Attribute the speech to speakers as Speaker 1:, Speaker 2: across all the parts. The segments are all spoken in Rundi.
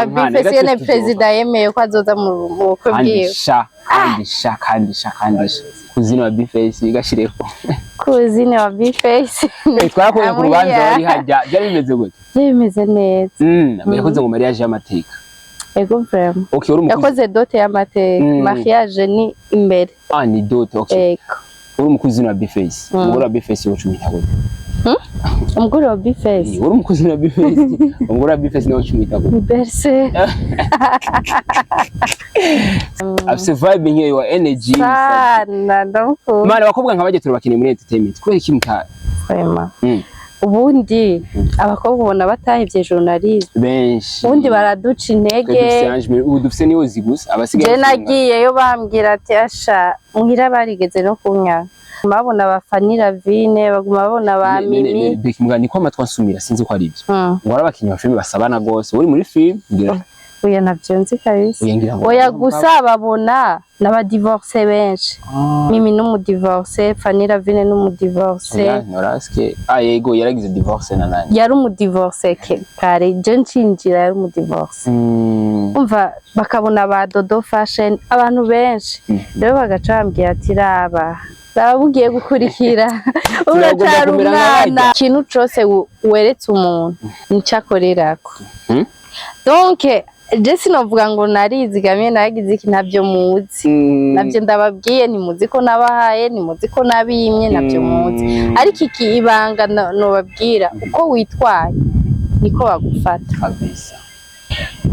Speaker 1: B-Face yene perezida yemeye ko azoza mu bukwe bwiwe.
Speaker 2: Kandisha, kandisha, kandisha, kandisha kuzina wa B-Face gashireko.
Speaker 1: Kuzine wa B-Face.
Speaker 2: Twarakuye ku rubanza wari hajya, byari bimeze gute?
Speaker 1: Byari bimeze neza.
Speaker 2: Yakoze ngo mariage y'amateka.
Speaker 1: Ego vraiment.
Speaker 2: Okay, uri umukozi.
Speaker 1: Yakoze dote y'amateka. Mariage ni imbere.
Speaker 2: Ah, ni dote, okay.
Speaker 1: Ego.
Speaker 2: Uri umukozi wa B-Face. Umugore wa B-Face ucumita gute?
Speaker 1: Umugore wa B-Face.
Speaker 2: Uri umukozi wa B-Face. Umugore wa B-Face nawe ucumita gute?
Speaker 1: Ni berse.
Speaker 2: Afise vibe nkeyo wa energy.
Speaker 1: Sana ndamukunda.
Speaker 2: Mana abakobwa nka bajye turabakeneye muri entertainment. Kubera iki muta?
Speaker 1: Vraiment. Ubundi abakobwa ubona batahevye journalisme.
Speaker 2: Benshi.
Speaker 1: Ubundi baraduca intege.
Speaker 2: Ubu dufise niyo zigusa abasigaye.
Speaker 1: Je nagiyeyo bambwira ati asha muhira barigeze no kunyanga. Babona abafanira vine baguma babona ba Mimi.
Speaker 2: Beki mbwa niko amatwi ansumira sinzi ko ari ibyo. Ngo abakinyi ba filime basabana gose. Uri muri film ngira.
Speaker 1: Oya navyo nzi kabisa. Oya gusa babona n'abadivorce benshi. Mimi n'umudivorce, Fanny Ravine n'umudivorce.
Speaker 2: Oya Noraske. Ah yego yaragize divorce na nani?
Speaker 1: Yari umudivorce kare je ncinjira yari umudivorce. Umva bakabona ba Dodo Fashion abantu benshi. Rero bagaca bambwira ati raba ugiye gukurikira uracara umwana ikintu cose weretse umuntu nico akorerako. Donc je sinovuga ngo narizigamye nagize iki ntabyo muzi nabyo ndababwiye ntimuzi ko nabahaye ntimuzi ko nabimye nabyo muzi ariko iki ibanga nobabwira uko witwaye niko bagufata
Speaker 2: kabisa.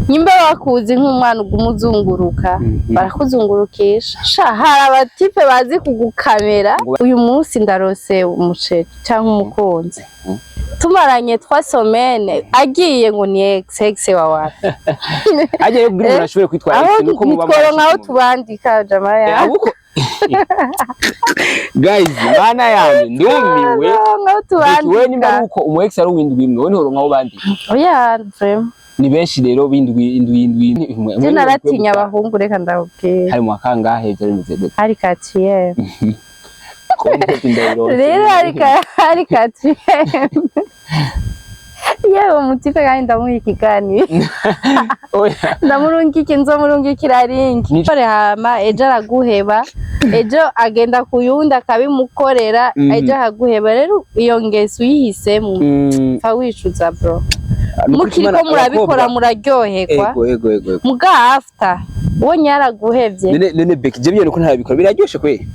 Speaker 1: Nyimba bakuzi nk'umwana uguma uzunguruka barakuzungurukisha sha hari abatipe bazi kugukamera. Uyu munsi ndarose umuceri canke umukunzi tumaranye 3 semaines agiye ngo ni ex ex wawe
Speaker 2: agiye kugira umuntu ashobore kwitwara
Speaker 1: nuko muba nkaho tubandika jamaa ya
Speaker 2: guys mana yanjye ndumiwe wewe nimba uko umu ex ari uwindwi imwe wewe ntihoronka aho bandika.
Speaker 1: Oya vraiment
Speaker 2: ni benshi rero bindwi indwi indwi.
Speaker 1: Je naratinya abahungu reka ndabubwira.
Speaker 2: Hari mu kangahe byari bimeze gute?
Speaker 1: Hari 4e. Rero hari 4e. Yewe umutipe kandi ndamuha ikiganiro. Ndamurungika nzomurungikira link. Kore hama ejo araguheba, ejo agenda kuyunda akabimukorera, ejo akaguheba. Rero iyo ngeso uyihisemo pfa wicuza bro. Mukiriko murabikora muraryoherwa.
Speaker 2: Ego.
Speaker 1: Muga after uwo nyaraguhevye.
Speaker 2: None Beki je byo nuko ntabikora biraryoshe kwe.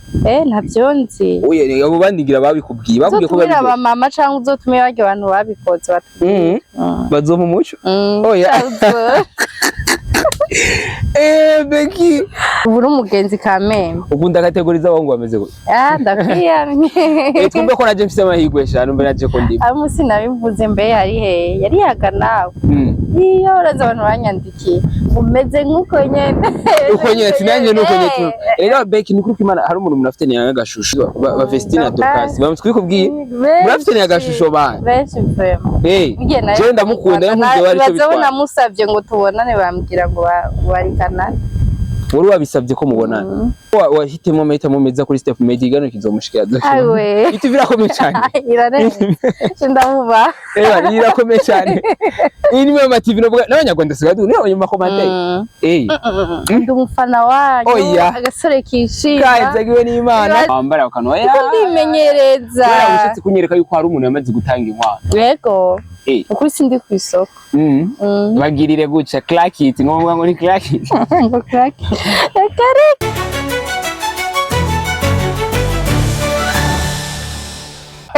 Speaker 1: Ntavyo nzi.
Speaker 2: Oye abo bandigira babikubwiye bakubwiye ko
Speaker 1: babikora. Uzotumira mama canke uzotumira baryo bantu babikoze batubwire.
Speaker 2: Bazoma umuco. Oya. Beki
Speaker 1: ubu umugenzi kameme.
Speaker 2: Ukunda kategoriza abahungu bameze gute?
Speaker 1: Ah ndakwiyamye.
Speaker 2: Twumve ko naje mfise amahirwe eshanu mbe naje ko ndi.
Speaker 1: Aho musi nabivuze mbe yari he? Yari yaga nawe. Iyo uraza abantu banyandikiye umeze nkuko nyene.
Speaker 2: Uko nyene sinanje nuko nyene. Rero Beki ni kuri Imana hari umuntu murafite ni agashusho ba Vestina Dorcas. Bamutwikubwiye. Murafite ni agashusho bana.
Speaker 1: Benshi vraiment.
Speaker 2: Je ndamukunda nkunze bari cyo bitwa.
Speaker 1: Namusavye ngo tubonane bambwira ngo bari Canada.
Speaker 2: Wari wabisabye ko mubonana. Wahitemo amahitamo meza kuri Step Media igano kizomushikira.
Speaker 1: Awe.
Speaker 2: Iti birakomeye cyane.
Speaker 1: Irarenze. Ndamuba.
Speaker 2: Irakomeye cyane. Iyi ni mwe TV no n'abanyarwanda sigaye ni abanyuma komante.
Speaker 1: Ndi umufana wanyu. Agasore kishima.
Speaker 2: Kazagiwe n'Imana. Wambara bakano.
Speaker 1: Ndimenyereza.
Speaker 2: Ushatse kunyereka yuko hari umuntu yamaze gutanga inkwano.
Speaker 1: Yego. Uko sindi ku isoko.
Speaker 2: Bagirire guca clack it ngo ngo ni clack it.
Speaker 1: Ngo clack. Kare.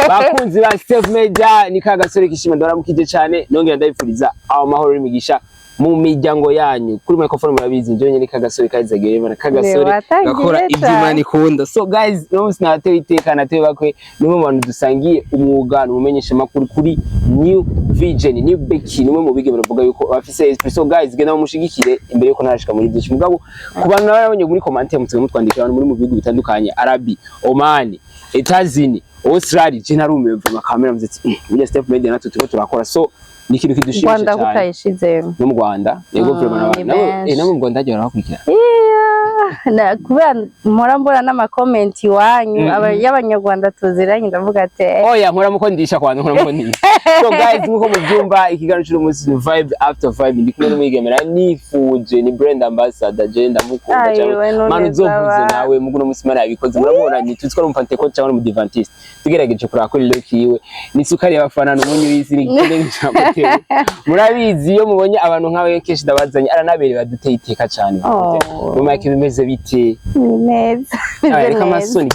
Speaker 2: Bakunzi ba Step Media ni kagasore kishima ndaramukije cyane nongera ndabifuriza amahoro n'imigisha mu miryango yanyu. Kuri microphone murabizi nje nyene kagasore kazagere bana kagasore gakora iby'Imana ikunda. So guys no sinateye iteka nateye bakwe nimwe mu bantu dusangiye umwuga n'umenyesha makuru kuri New Vision ni Beki nimwe mu bige baravuga yuko bafise esprit. So guys genda mushigikire imbere yuko narashika muri byinshi mugabo ku bantu nabonye muri comment mutse mutwandikira abantu muri mu bihugu bitandukanye Arabi, Oman, Etazini, Australia. Je narumiwe mva kamera mzitsi burya Step Media natwe turiko turakora. So ni ikintu kidushimisha cyane.
Speaker 1: Rwanda kutayishizemo.
Speaker 2: No mu Rwanda yego vraiment nabo mu Rwanda hagiye barabakurikira.
Speaker 1: Na kubera mpora mbona n'amakomenti iwanyu y'abanyarwanda tuziranye ndavuga ati
Speaker 2: oya nkora mukondisha kwanza nkora mukondisha. So guys, nkuko mubyumva, ikiganiro cy'uno munsi ni Vibe After Vibe. Ndi kumwe n'umwigeme nari nifuje, ni brand ambassador, je ndamukunda cyane.
Speaker 1: Ayiwe, none
Speaker 2: Manu uzovuze
Speaker 1: zaba.
Speaker 2: nawe mugu no munsi Imana yabikoze, murabonanye. Tuzi ko ari umupantekote cyangwa umudivantiste, tugerageje kuraba kuri look yiwe ni isukari y'abafana, ni umunyu w'isi, ni ikindi nk'icamuteye. Murabizi, iyo mubonye abantu nk'abe kenshi ndabazanye, aranabereye, baduteye iteka cyane.
Speaker 1: Oh.
Speaker 2: Mu make bimeze bite?
Speaker 1: Ni neza.
Speaker 2: Ah,
Speaker 1: Meze
Speaker 2: reka
Speaker 1: neza.
Speaker 2: amasoni,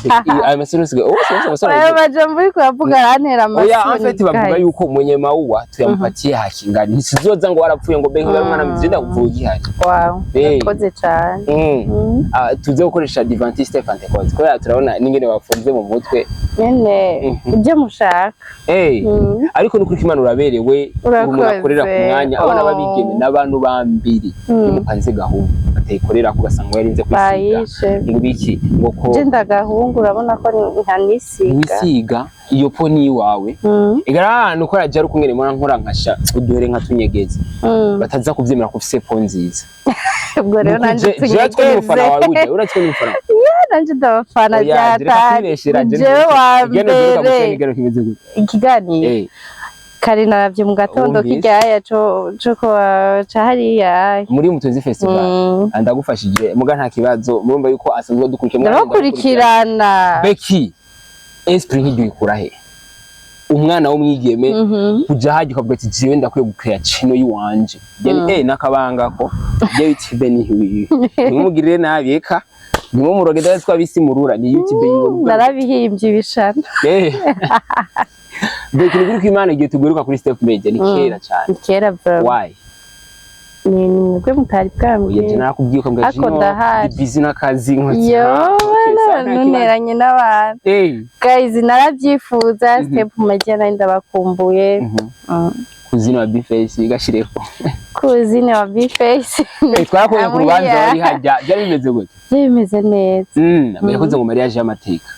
Speaker 2: ayo masoni usigaye oh sasa amasoni.
Speaker 1: Ayo majambo uriko uravuga arantera
Speaker 2: Oya, en
Speaker 1: amasoni.
Speaker 2: fait bavuga
Speaker 1: Guys.
Speaker 2: yuko mwenye maua tuyampatie haki ngani, ntisizoza ngo warapfuye ngo bengi umwana mwiza ndakuvuga ihari.
Speaker 1: Wow,
Speaker 2: Eh.
Speaker 1: urakoze cane.
Speaker 2: Ah, tuze gukoresha Adventiste, Pentecote, kubera turabona n'ingene bafunze mu mutwe.
Speaker 1: Nyene ibyo mushaka.
Speaker 2: Ariko nukuri ko Imana uraberewe, uri umuntu
Speaker 1: Urakoze.
Speaker 2: akorera ku mwanya. Abana
Speaker 1: Oh.
Speaker 2: b'abigeme n'abantu ba mbere iyo mupanze gahunda batayikorera ko ugasanga yarinze kwisiga
Speaker 1: Bayishe.
Speaker 2: ngo biki ngo ko
Speaker 1: Je ndagahungu, urabona ko ntanisiga.
Speaker 2: Wisiga iyo po ni iwawe. Igara ahantu ukora jya ari ukungene mbona nkora nkasha uduhere nka tunyegeze bataza kuvyemera ko ufise po nziza.
Speaker 1: Ubwo rero nanje
Speaker 2: Jewe twe n'umufana wawe, burya uratwe n'umufana.
Speaker 1: Nanje ndabafana.
Speaker 2: Oya, reka
Speaker 1: byatari
Speaker 2: kwibeshera, je
Speaker 1: jewe wa
Speaker 2: igeno duheruka
Speaker 1: mbere.
Speaker 2: gukina, igeno kimeze gute?
Speaker 1: Ikiganiro kare naravye mu gatondo.
Speaker 2: Wumvise?
Speaker 1: Kiryaya co kuwa ca hariya.
Speaker 2: Muri Mutuzi Festival. Ndagufashije muga nta kibazo, murumva yuko asanzwe dukurikira.
Speaker 1: Ndabakurikirana.
Speaker 2: Becky, esprit nk'iryo uyikura he? Umwana w'umwigeme kuja hajya ukavuga ati jewe ndakwiye gukrea channel yiwanje, yani nakabanga ko je YouTube ni hiwi, ntimumugirire nabi, eka ntimumuroge, ndazi twabisi murura ni YouTube yiwe.
Speaker 1: Narabihimbye ibishana.
Speaker 2: Becky, ni kuri Imana, igihe tuguruka kuri Step Media ni kera cyane.
Speaker 1: Ni kera bro.
Speaker 2: Why?
Speaker 1: Ni mwebwe mutari
Speaker 2: Oya, je
Speaker 1: bwambwiye.
Speaker 2: narakubwiye ukambwira
Speaker 1: Ako
Speaker 2: Junior,
Speaker 1: ndahari.
Speaker 2: ndi busy n'akazi nkoti.
Speaker 1: Yo,
Speaker 2: Ah, okay, sawa, nta kibazo.
Speaker 1: ntuneranye n'abantu. Guys, narabyifuza. Step Media nari ndabakumbuye.
Speaker 2: Kuzina wa Bface gashireko.
Speaker 1: Kuzine wa Bface.
Speaker 2: Twarakuye ku rubanza wari hajya, byari bimeze gute?
Speaker 1: Byari bimeze neza.
Speaker 2: Yakoze ngo mariage y'amateka.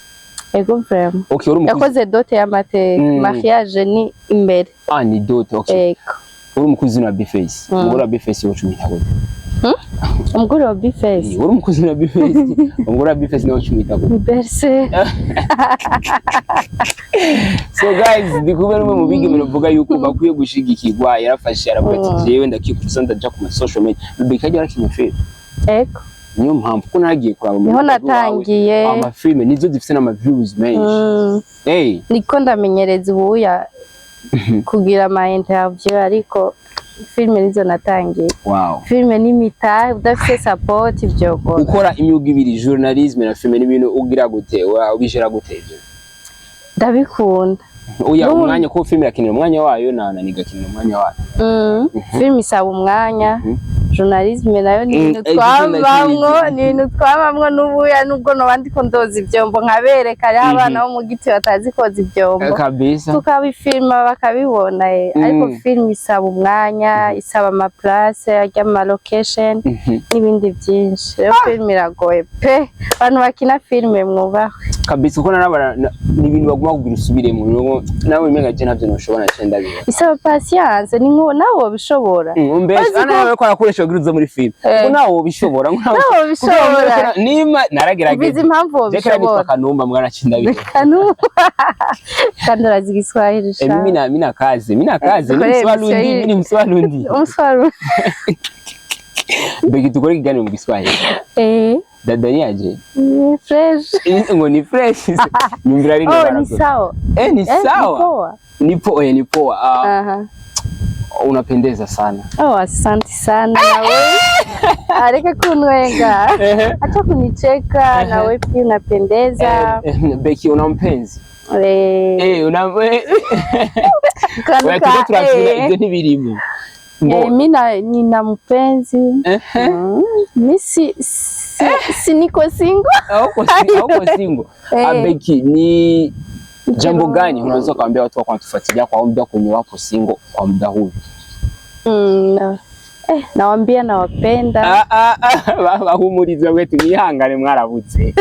Speaker 1: Ego vraiment.
Speaker 2: Okay, uri umukozi.
Speaker 1: Yakoze dot y'amateka. Mariage ni imbere.
Speaker 2: Ah, ni dot, okay.
Speaker 1: Ego.
Speaker 2: Uri umukozi wa Bface, umugore wa Bface ucumita gute?
Speaker 1: Umugore wa Bface.
Speaker 2: Uri umukozi wa Bface, umugore wa Bface nawe ucumita gute?
Speaker 1: Ni berse.
Speaker 2: So guys, ndi kumwe n'umwe mu bigeme bavuga yuko bakwiye gushigikirwa. Yarafashe aravuga ati jewe ndakikuza, ndaja ku ma social media. Bebe kajya arakina filime.
Speaker 1: Ego.
Speaker 2: Niyo mpamvu ko naragiye kuraba mu
Speaker 1: Niho
Speaker 2: rubuga rwawe,
Speaker 1: natangiye.
Speaker 2: amafilime nizo zifise n'ama views menshi.
Speaker 1: Niko ndamenyereza ubuya kugira ama interview, ariko filime nizo natangiye. Filime n'imitahe, udafite support byogora.
Speaker 2: Ukora imyuga ibiri, journalisme na filime, n'ibintu ugira gute? Ubishira gute ivyo?
Speaker 1: Ndabikunda.
Speaker 2: Oya,
Speaker 1: N'ubu-
Speaker 2: umwanya, ko filime irakenera umwanya wayo na nigakenera umwanya wayo.
Speaker 1: Filime isaba umwanya, journalisme nayo ni ibintu twabamwo, ni ibintu twabamwo n'ubuya, nubwo noba ndiko ndoza ivyombo nkabereka, hariho abana bo mu giti batazi koza ivyombo.
Speaker 2: Kabisa.
Speaker 1: Tukabifilma bakabibona, ariko filime isaba umwanya, isaba ama place, arya ama location n'ibindi byinshi. Rero filime iragoye pe, abantu bakina filime mwubahwe.
Speaker 2: Kabisa, kuko narabara ni ibintu baguma kugira usubiremo, nawe umenga je ntavyo noshobora, naciye ndabibona.
Speaker 1: Isaba patience, ni nko nawe wobishobora.
Speaker 2: Mbese
Speaker 1: Uzi ko-
Speaker 2: ana nawe ko arakoresha kugira uze muri filime, ngo nawe wobishobora, ngo nawe
Speaker 1: Nawe wobishobora.
Speaker 2: nima naragerageje.
Speaker 1: Ubizi impamvu
Speaker 2: Je kera nitwa
Speaker 1: wobishobora?
Speaker 2: Kanumba mwana, naciye ndabibona.
Speaker 1: Kanumba, kandi urazi Igiswahili sha.
Speaker 2: Mina kazi mimi
Speaker 1: Dukorere
Speaker 2: Mswalundi.
Speaker 1: Kiswahili.
Speaker 2: Mimi ni Mswalundi.
Speaker 1: Umuswahili.
Speaker 2: Beki, tukore ikiganiro mu Kiswahili. Dada, ni aje?
Speaker 1: Ni fresh.
Speaker 2: Ngo ni fresh, nyumvira ari.
Speaker 1: Oh, ni sawa.
Speaker 2: Ni
Speaker 1: Ni
Speaker 2: sawa.
Speaker 1: poa.
Speaker 2: Ni poa, ni poa. Ah,
Speaker 1: Aha.
Speaker 2: unapendeza sana.
Speaker 1: Oh, asante sana nawe. Areke kunwenga. Acha kunicheka, nawe pia unapendeza.
Speaker 2: Beki, una mpenzi? Una
Speaker 1: Kanka,
Speaker 2: Oya, tuko turakina, ibyo ntibirimo. Ngo
Speaker 1: Mi nina mpenzi. Mi si niko single.
Speaker 2: Hauko single.
Speaker 1: Eh.
Speaker 2: Ah, Beki, ni jambo gani unaweza kuambia watu wako wanatufuatilia kwa muda kwenye wapo single kwa muda huu?
Speaker 1: Nawambia nawapenda.
Speaker 2: Ah, ah, ah, bahumuriza wetu mwihangane mwarabutse.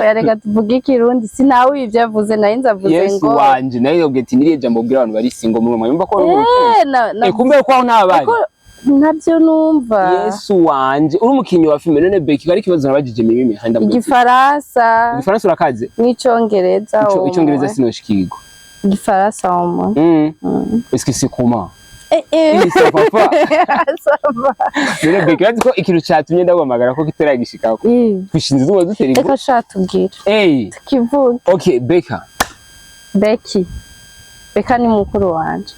Speaker 1: Oya, reka tuvuge Ikirundi, sinawe ivyo avuze, nari nzavuze
Speaker 2: Yesu
Speaker 1: ngo
Speaker 2: wanje, nayo yobwe ati niriye jambo bwira abantu bari single muri mwumva ko kumbe ko aho ntabari.
Speaker 1: Ko ntabyo numva.
Speaker 2: Yesu wanje, uri umukinyi wa filime none Beki, ari ikibazo nabajije mimi kandi ndamubwira ati,
Speaker 1: Igifaransa
Speaker 2: Igifaransa urakaze?
Speaker 1: n'icongereza.
Speaker 2: Icongereza sinoshikirwa.
Speaker 1: Igifaransa au
Speaker 2: Est-ce que c'est comment?
Speaker 1: Eh, eh.
Speaker 2: Oui, ça va pas.
Speaker 1: Ça va.
Speaker 2: None Becky, urazi ko ikintu catumye ndaguhamagara ko kitaragishikako, twishinze tuba dutera
Speaker 1: Reka
Speaker 2: inkuru.
Speaker 1: sha, tubwire.
Speaker 2: Hey.
Speaker 1: Tukivuge.
Speaker 2: Okay, Becca.
Speaker 1: Becky, Beka ni mukuru wanje.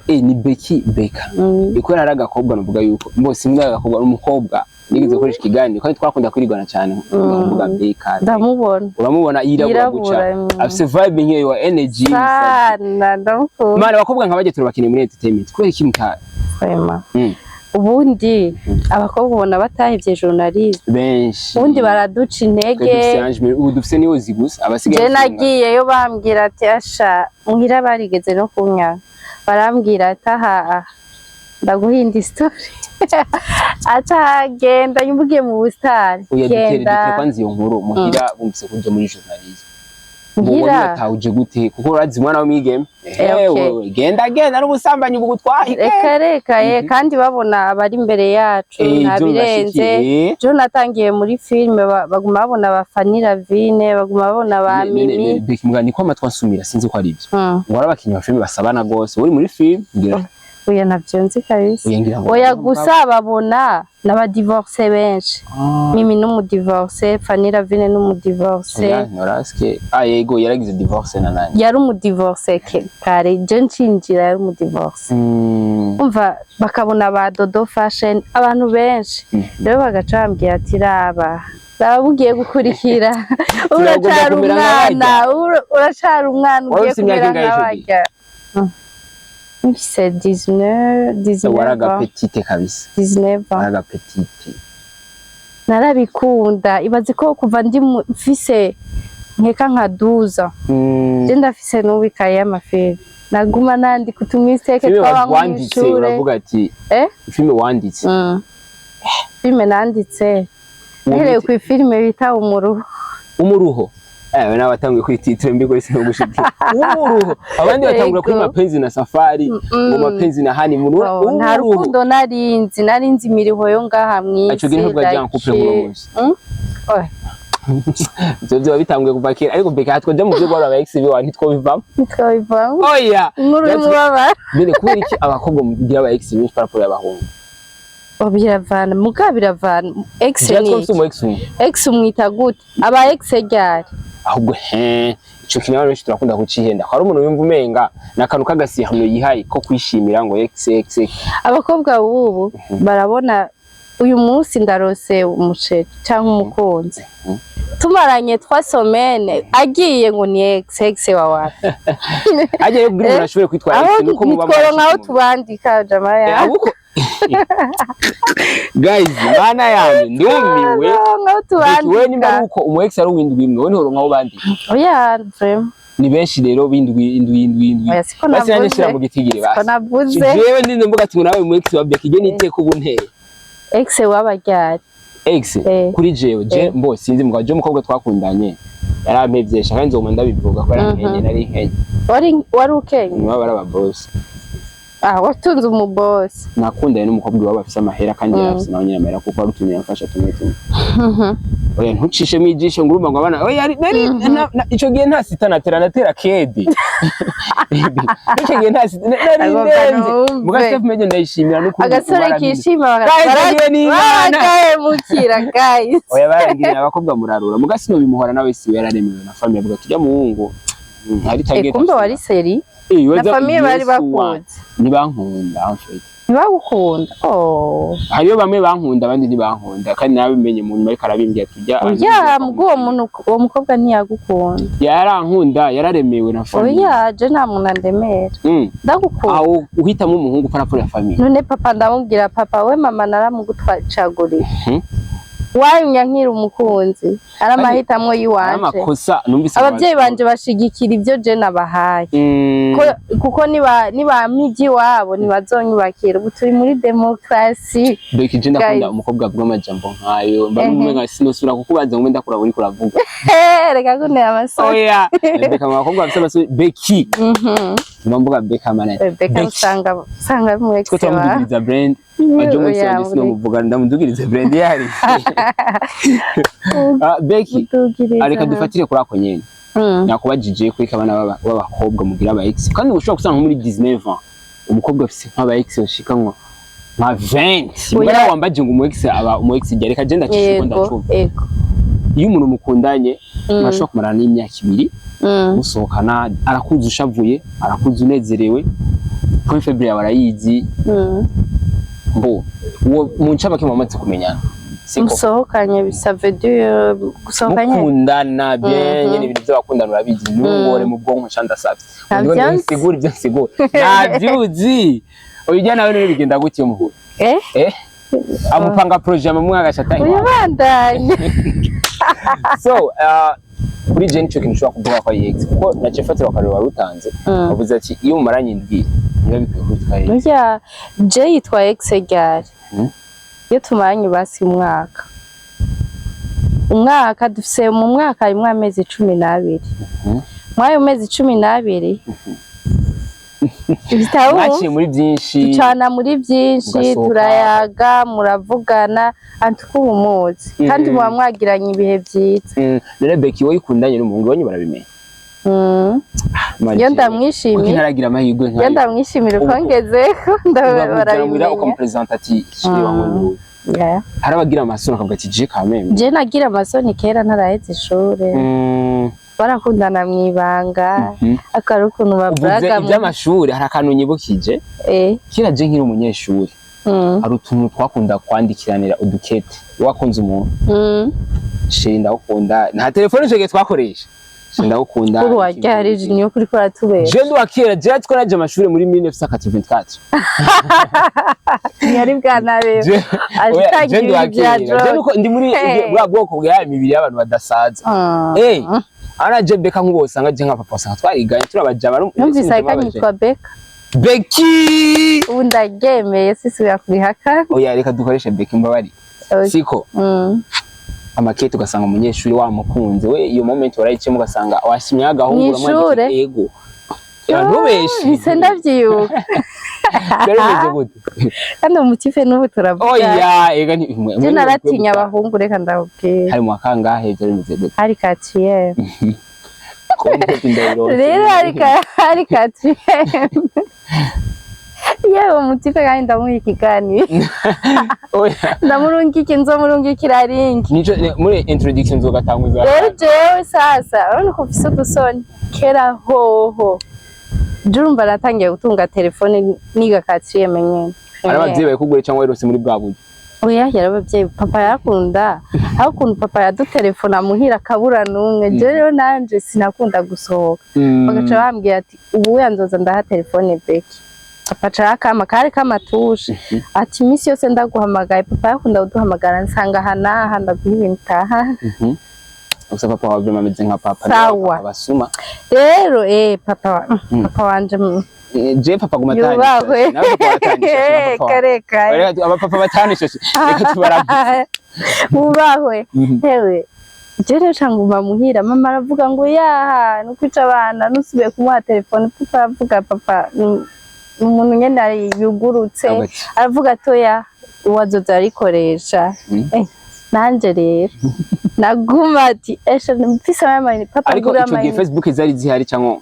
Speaker 2: Ni Becky, Becca. Iko hari agakobwa navuga yuko mbo simwe agakobwa, n'umukobwa nigeze gukoresha ikiganiro kandi twakunda kwirigana cyane, ndavuga Becca.
Speaker 1: Ndamubona.
Speaker 2: Uramubona, yirabura guca.
Speaker 1: Yirabura.
Speaker 2: Afise vibe nk'iyo wa energy.
Speaker 1: Sana, ndamukunda.
Speaker 2: Mana, abakobwa nka bajye turabakeneye muri entertainment, kubera iki muta
Speaker 1: Vraiment. Ubundi abakobwa ubona batahevye journalisme.
Speaker 2: Benshi.
Speaker 1: Ubundi baraduca
Speaker 2: Twe
Speaker 1: intege.
Speaker 2: dufise Ange Mary, ubu dufise niyo gusa abasigaye
Speaker 1: Je nagiyeyo bambwira ati asha, muhira barigeze no kunyanga, barambwira ati aha ndaguhinda story, ata genda nyumbugiye mu busitani.
Speaker 2: Oya, dutere
Speaker 1: genda.
Speaker 2: Dutere kwanza iyo nkuru muhira bumvise ko uje muri journalisme.
Speaker 1: Muhira?
Speaker 2: Watahuje gute? Kuko urazi umwana w'umwigeme.
Speaker 1: Eh, okay.
Speaker 2: Ewe, genda genda n'ubusambanyi bugutwaye.
Speaker 1: Reka reka ye, kandi babona abari imbere yacu nta
Speaker 2: Ivyo
Speaker 1: birenze.
Speaker 2: bibashikiye.
Speaker 1: Jo natangiye muri filime, baguma babona ba Fanny Lavine, baguma babona ba Mimi.
Speaker 2: Becky, mbwa niko amatwi ansumira, sinzi ko ari ibyo, ngo ari abakinyi ba filime basabana gose uri muri filime, ngira.
Speaker 1: Oya, ntavyo nzi kabisa.
Speaker 2: Oya, ngira ngo
Speaker 1: Oya, gusa babona n'abadivorce benshi. Mimi n'umudivorce, Fanny Lavine n'umudivorce.
Speaker 2: Oya, noraske, ah yego, yaragize divorce na nani?
Speaker 1: Yari umudivorce kare je ncinjira, yari umudivorce. Umva, bakabona ba Dodo Fashion, abantu benshi rero bagaca bambwira ati raba raba ugiye gukurikira, uracari
Speaker 2: kumera
Speaker 1: umwana,
Speaker 2: nk'abarya.
Speaker 1: Uracari umwana,
Speaker 2: Wari
Speaker 1: ugiye
Speaker 2: ufise imyaka
Speaker 1: kumera
Speaker 2: ingahe ico gihe?
Speaker 1: nk'abarya. Mfise 19, 19
Speaker 2: Waraga
Speaker 1: ans.
Speaker 2: petite kabisa.
Speaker 1: 19 ans.
Speaker 2: Waraga petite.
Speaker 1: Narabikunda, ibaze ko kuva ndi mfise nkeka nka 12 ans, je ndafise n'ubu ikaye y'amafilime, naguma nandika utumistake
Speaker 2: Filime
Speaker 1: twaba nko
Speaker 2: wanditse
Speaker 1: mw'ishure.
Speaker 2: Uravuga ati
Speaker 1: Eh?
Speaker 2: filime wanditse.
Speaker 1: Filime nanditse, uhereye ku filime bita Umuruho.
Speaker 2: Umuruho, eh, nawe watanguye kuri titre mbi kuri sinogushikira Umuruho, abandi batangura kuri Mapenzi na Safari, ngo Mapenzi na Hani mu
Speaker 1: Oh, nta rukundo narinzi, narinzi imiriho yo ngaha mw'isi.
Speaker 2: Ico gihe ntabwo ajya en couple muri uwo munsi.
Speaker 1: Oya.
Speaker 2: Ivyo vyoba bitanguye kuva kera, ariko beka twaja mu vyo aba ex biwa ntitwobivamo.
Speaker 1: Ntitwabivamo.
Speaker 2: Oya.
Speaker 1: Inkuru y'umubabaro.
Speaker 2: Bene, kubera iki abakobwa mugira aba ex benshi par rapport y'abahungu?
Speaker 1: Oh, biravana, muga biravana, ex
Speaker 2: Jewe
Speaker 1: ni
Speaker 2: twafise umu ex umwe.
Speaker 1: Ex umwita gute? Aba ex ryari?
Speaker 2: Ahubwo he, ico kintu abantu benshi turakunda kucihenda, hari umuntu yumva umenga ni akantu k'agasihano yihaye ko kwishimira ngo ex ex ex.
Speaker 1: Abakobwa b'ubu barabona uyu munsi ndarose umuceri cyangwa umukunzi, tumaranye 3 semaines, agiye ngo ni ex. Ex wawe?
Speaker 2: Ajya kugira umuntu ashobore kwitwara
Speaker 1: Aho
Speaker 2: ex nuko muba
Speaker 1: nitworo nkaho
Speaker 2: mwashyize mu-
Speaker 1: tubandika jama ya
Speaker 2: Ahubwo guys, mana yanjye, ndumiwe.
Speaker 1: Nkaho
Speaker 2: Becky, wewe nimba
Speaker 1: tubandika.
Speaker 2: ari uko umu ex ari uw'indwi imwe, wowe ntihora nkaho bandika?
Speaker 1: Oya, vraiment.
Speaker 2: Ni benshi rero b'indwi, indwi, indwi, indwi.
Speaker 1: Oya, siko
Speaker 2: Basi nanjye
Speaker 1: navuze.
Speaker 2: shira mu gitigiri.
Speaker 1: Siko
Speaker 2: Basi
Speaker 1: navuze.
Speaker 2: Jewe ndinde mvuga ati ngo nawe mu ex wa Becky, je niteka ubu nteye.
Speaker 1: Ex waba ryari?
Speaker 2: Ex?
Speaker 1: Eh.
Speaker 2: Kuri jewe, je mbo sinzi, mugabo je umukobwa twakundanye yarampevyesha, kandi nzoguma ndabivuga ko yarampenye, nari nkenye.
Speaker 1: Wari ukenye?
Speaker 2: Nibo bari aba boss.
Speaker 1: Ah, watunze umubosi?
Speaker 2: Nakundanye n'umukobwa iwabo afise amahera, kandi yari afise nawe nyine amahera, kuko wari utumye yamfasha tumwe tumwe. Oya, ntucishemo ijisho ngo urumva ngo abana, oya, nari ico gihe nta sita natera, natera kedi. Ico gihe nta sita nari
Speaker 1: Agomba
Speaker 2: ndenze.
Speaker 1: numve.
Speaker 2: Muga Steph Media ndayishimira n'ukuntu
Speaker 1: Agasore
Speaker 2: barabindi.
Speaker 1: kishima.
Speaker 2: Guys, agiye n'Imana.
Speaker 1: Baragahemukira guys.
Speaker 2: Oya, barabwira abakobwa murarura, muga sino bimuhora nawe siwe, yararemewe na famille, avuga tujya muhungu hari target.
Speaker 1: Kumbe wari seri
Speaker 2: Eh,
Speaker 1: na famille bari bakuzi?
Speaker 2: Ntibankunda en fait.
Speaker 1: Ntibagukunda? Oh.
Speaker 2: Hariyo bamwe bankunda, abandi ntibankunda, kandi nabimenye mu nyuma, ariko arabimbwira tujya.
Speaker 1: Oya, muga uwo muntu, uwo mukobwa ntiyagukunda.
Speaker 2: Yarankunda, yararemewe na famille.
Speaker 1: Oya, je nta muntu andemera. Ndagukunda.
Speaker 2: Aho uhitamo umuhungu par rapport ya famille?
Speaker 1: None papa, ndamubwira papa we, mama naramugutwacaguriye, wanyumya nkiri umukunzi, ari amahitamo yiwanje.
Speaker 2: Amakosa numvise.
Speaker 1: Abavyeyi banje bashigikira ivyo je nabahaye. Kuko niba iby'iwabo ntibazonyubakira, ubu turi muri demokarasi.
Speaker 2: Becky, je ndakunda
Speaker 1: Guys.
Speaker 2: umukobwa avuga amajambo nkayo, mba
Speaker 1: Ehe.
Speaker 2: numwe nka sinosubira kukubaza ngo ndakura uri kuravuga.
Speaker 1: Reka kuntera amasoni.
Speaker 2: Oya, Becca, mu bakobwa bafise amasoni, Becky, mba mvuga Becca mana.
Speaker 1: Becca usanga ari mu ex
Speaker 2: Two
Speaker 1: wa
Speaker 2: turamudugiriza brand baje muri
Speaker 1: Oya,
Speaker 2: wanje, sinomuvuga, ndamudugiriza brand yari. Ah, Becky,
Speaker 1: Mudugiriza.
Speaker 2: areka dufatire kuri ako nyene. Nakubajije kuri abana b'abakobwa mugira aba ex, kandi ushobora gusanga nko muri 19 ans umukobwa afise nk'aba ex bashika nka 20.
Speaker 1: Oya.
Speaker 2: Mbona wambaje ngo umu ex aba umu ex, reka je ndacisha uko
Speaker 1: Yego.
Speaker 2: ndacumva. Iyo umuntu mukundanye, murashobora kumarana n'imyaka 2 musohokana, arakuzi ushavuye, arakuzi unezerewe, point faible yawe arayizi. Mbo uwo mu ncamake mumaze kumenyana, siko?
Speaker 1: Musohokanye, ça veut dire gusohokanye?
Speaker 2: Mukundana bien nyene, ibintu by'abakundana urabizi, ntungore mu bwonko nca ndasavye.
Speaker 1: Ntabyo
Speaker 2: Ndiko
Speaker 1: nzi.
Speaker 2: nsigura ibyo nsigura, ntabyuzi ujya nawe rero bigenda gutyo muhura?
Speaker 1: Eh.
Speaker 2: Eh, amupanga projet amwe agashata iwawe.
Speaker 1: Uyibandanye.
Speaker 2: So kuri je nico kintu ushobora kuvuga ko ari ex, kuko naciye mfatira akarero wari utanze, wavuze ati iyo mumaranye indwi niba bikwiye kwitwa ex.
Speaker 1: Burya je yitwa ex ryari? Iyo tumaranye basi umwaka, umwaka dufise mu mwaka harimwo amezi 12. Muri ayo mezi 12 bitabo
Speaker 2: Mwaciye muri byinshi.
Speaker 1: Ducana muri byinshi.
Speaker 2: Mugasohoka.
Speaker 1: Turayaga, muravugana, antuko uba umuzi kandi muba mwagiranye ibihe byiza.
Speaker 2: None Becky, wowe ukundanye n'umuhungu wanyu barabimenya?
Speaker 1: Mm. Iyo ndamwishimiye.
Speaker 2: Kuko ntaragira amahirwe
Speaker 1: Iyo
Speaker 2: nkayo.
Speaker 1: ndamwishimira uko ngezeko barabimenya.
Speaker 2: Ukamupresenta ati chéri wangu ni
Speaker 1: Yeah.
Speaker 2: Hari abagira amasoni akavuga ati je kameme.
Speaker 1: Je nagira amasoni kera ntaraheze ishure. Barakundana mw'ibanga, akari ukuntu
Speaker 2: Uvuze
Speaker 1: baburaga
Speaker 2: iby'amashuri, hari akantu nyibukije. Kera je nkiri umunyeshuri, hari utuntu twakunda kwandikiranira udukete. Wakunze umuntu, chéri ndagukunda, nta telefone ico gihe twakoresha, chéri ndagukunda.
Speaker 1: Uru waryarije niyo kuri ko uratubesha.
Speaker 2: Je ndi wa kera, je twaraje amashuri muri 1984.
Speaker 1: Ntiyari bwanabeho.
Speaker 2: Oya, je ndi wa
Speaker 1: Atangira ibya
Speaker 2: kera, je nuko ndi muri
Speaker 1: Hey.
Speaker 2: bwa bwoko bwa mibiri y'abantu badasaza. Ana je Beka nk'ubu usanga je nka papa usanga twariganye turabajama.
Speaker 1: Numvise ariko anyitwa Beka.
Speaker 2: Becky.
Speaker 1: Ubu ndaryemeye, sisubira kubihaka.
Speaker 2: Oya, reka dukoreshe Becky, mbabari.
Speaker 1: Okay.
Speaker 2: Siko? Amakete, ugasanga umunyeshuri wamukunze we, iyo moment warayiciyemo, ugasanga washimye agahungu.
Speaker 1: Mw'ishure?
Speaker 2: Uramwandikira ego ntubeshe.
Speaker 1: Bise ndavyibuka.
Speaker 2: Byari bimeze gute?
Speaker 1: Kandi umutife n'ubu turavuga.
Speaker 2: Oya, ega ni
Speaker 1: Je naratinya abahungu, reka ndakubwira.
Speaker 2: Hari mu wakangahe? Byari bimeze gute?
Speaker 1: Hari quatrième.
Speaker 2: Content ndayironse.
Speaker 1: Rero hari quatrième, yewe umutife kandi ndamuha ikiganiro.
Speaker 2: Oya.
Speaker 1: Ndamurungika, nzomurungikira link.
Speaker 2: Nico muri introduction nzogatanguza.
Speaker 1: Rero jewe sasa urabona ko mfise udusoni, kera hoho je urumva natangiye gutunga telefone niga quatrième nyene.
Speaker 2: Ari abavyeyi bayikugure cyangwa wirose muri bwa buryo?
Speaker 1: Oya, yari abavyeyi. Papa yarakunda, aho ukuntu papa yadutelefona muhira akabura n'umwe. Je rero nanje sinakunda gusohoka, bagaca bambwira ati ubu yanzoza ndaha telefone Beki. Papa aca akama kari kamatushe, ati iminsi yose ndaguhamagaye. Papa yakunda kuduhamagara, nsanga aha n'aha ndaguha ibintu utaha.
Speaker 2: Gusa papa wawe vraiment ameze nka papa.
Speaker 1: Sawa.
Speaker 2: Papa basuma.
Speaker 1: Rero papa wanje
Speaker 2: Je papa guma
Speaker 1: yubahwe.
Speaker 2: nawe papa watanisha.
Speaker 1: Kare kare.
Speaker 2: Abapapa batanisha, reka tubarabye.
Speaker 1: Wubahwe. Hewe, je rero ca nguma muhira, mama aravuga ngo yaha nukwica abana nusubiye kumuha telefone. Papa aravuga, papa ni umuntu nyene yugurutse.
Speaker 2: Avuga ati,
Speaker 1: aravuga atoya uwazoza arikoresha. Nanje rero naguma ati esha mfise amayinite papa
Speaker 2: Ariko
Speaker 1: ngura
Speaker 2: ico gihe
Speaker 1: amayinite.
Speaker 2: Facebook zari zihari cyangwa?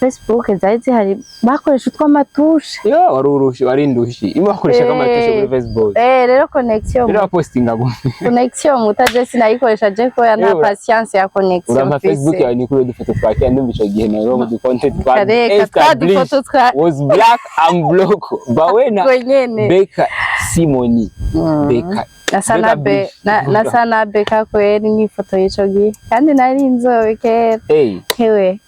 Speaker 1: Facebook zari zihari, bakoresha utw'amatushe.
Speaker 2: Yo, wari urushi, wari indushi imwe bakoreshaga amatushe kuri Facebook.
Speaker 1: Rero connection
Speaker 2: Rero bapostinga go.
Speaker 1: Connection muta je sinayikoresha je ko ya nta patience ya connection.
Speaker 2: Urampa
Speaker 1: mfise.
Speaker 2: Facebook yawe, ni kuri udufoto twa kera. Ndumva ico gihe nawe mu dukonte twa
Speaker 1: Kareka twa dufoto twa
Speaker 2: was black and block bawena.
Speaker 1: Ubwo nyene.
Speaker 2: Beka Simoni. Beka
Speaker 1: Nasa
Speaker 2: Beka
Speaker 1: na be
Speaker 2: Blish.
Speaker 1: nasa na Beka kweri ni ifoto y'ico gihe kandi nari inzobe kera. Hewe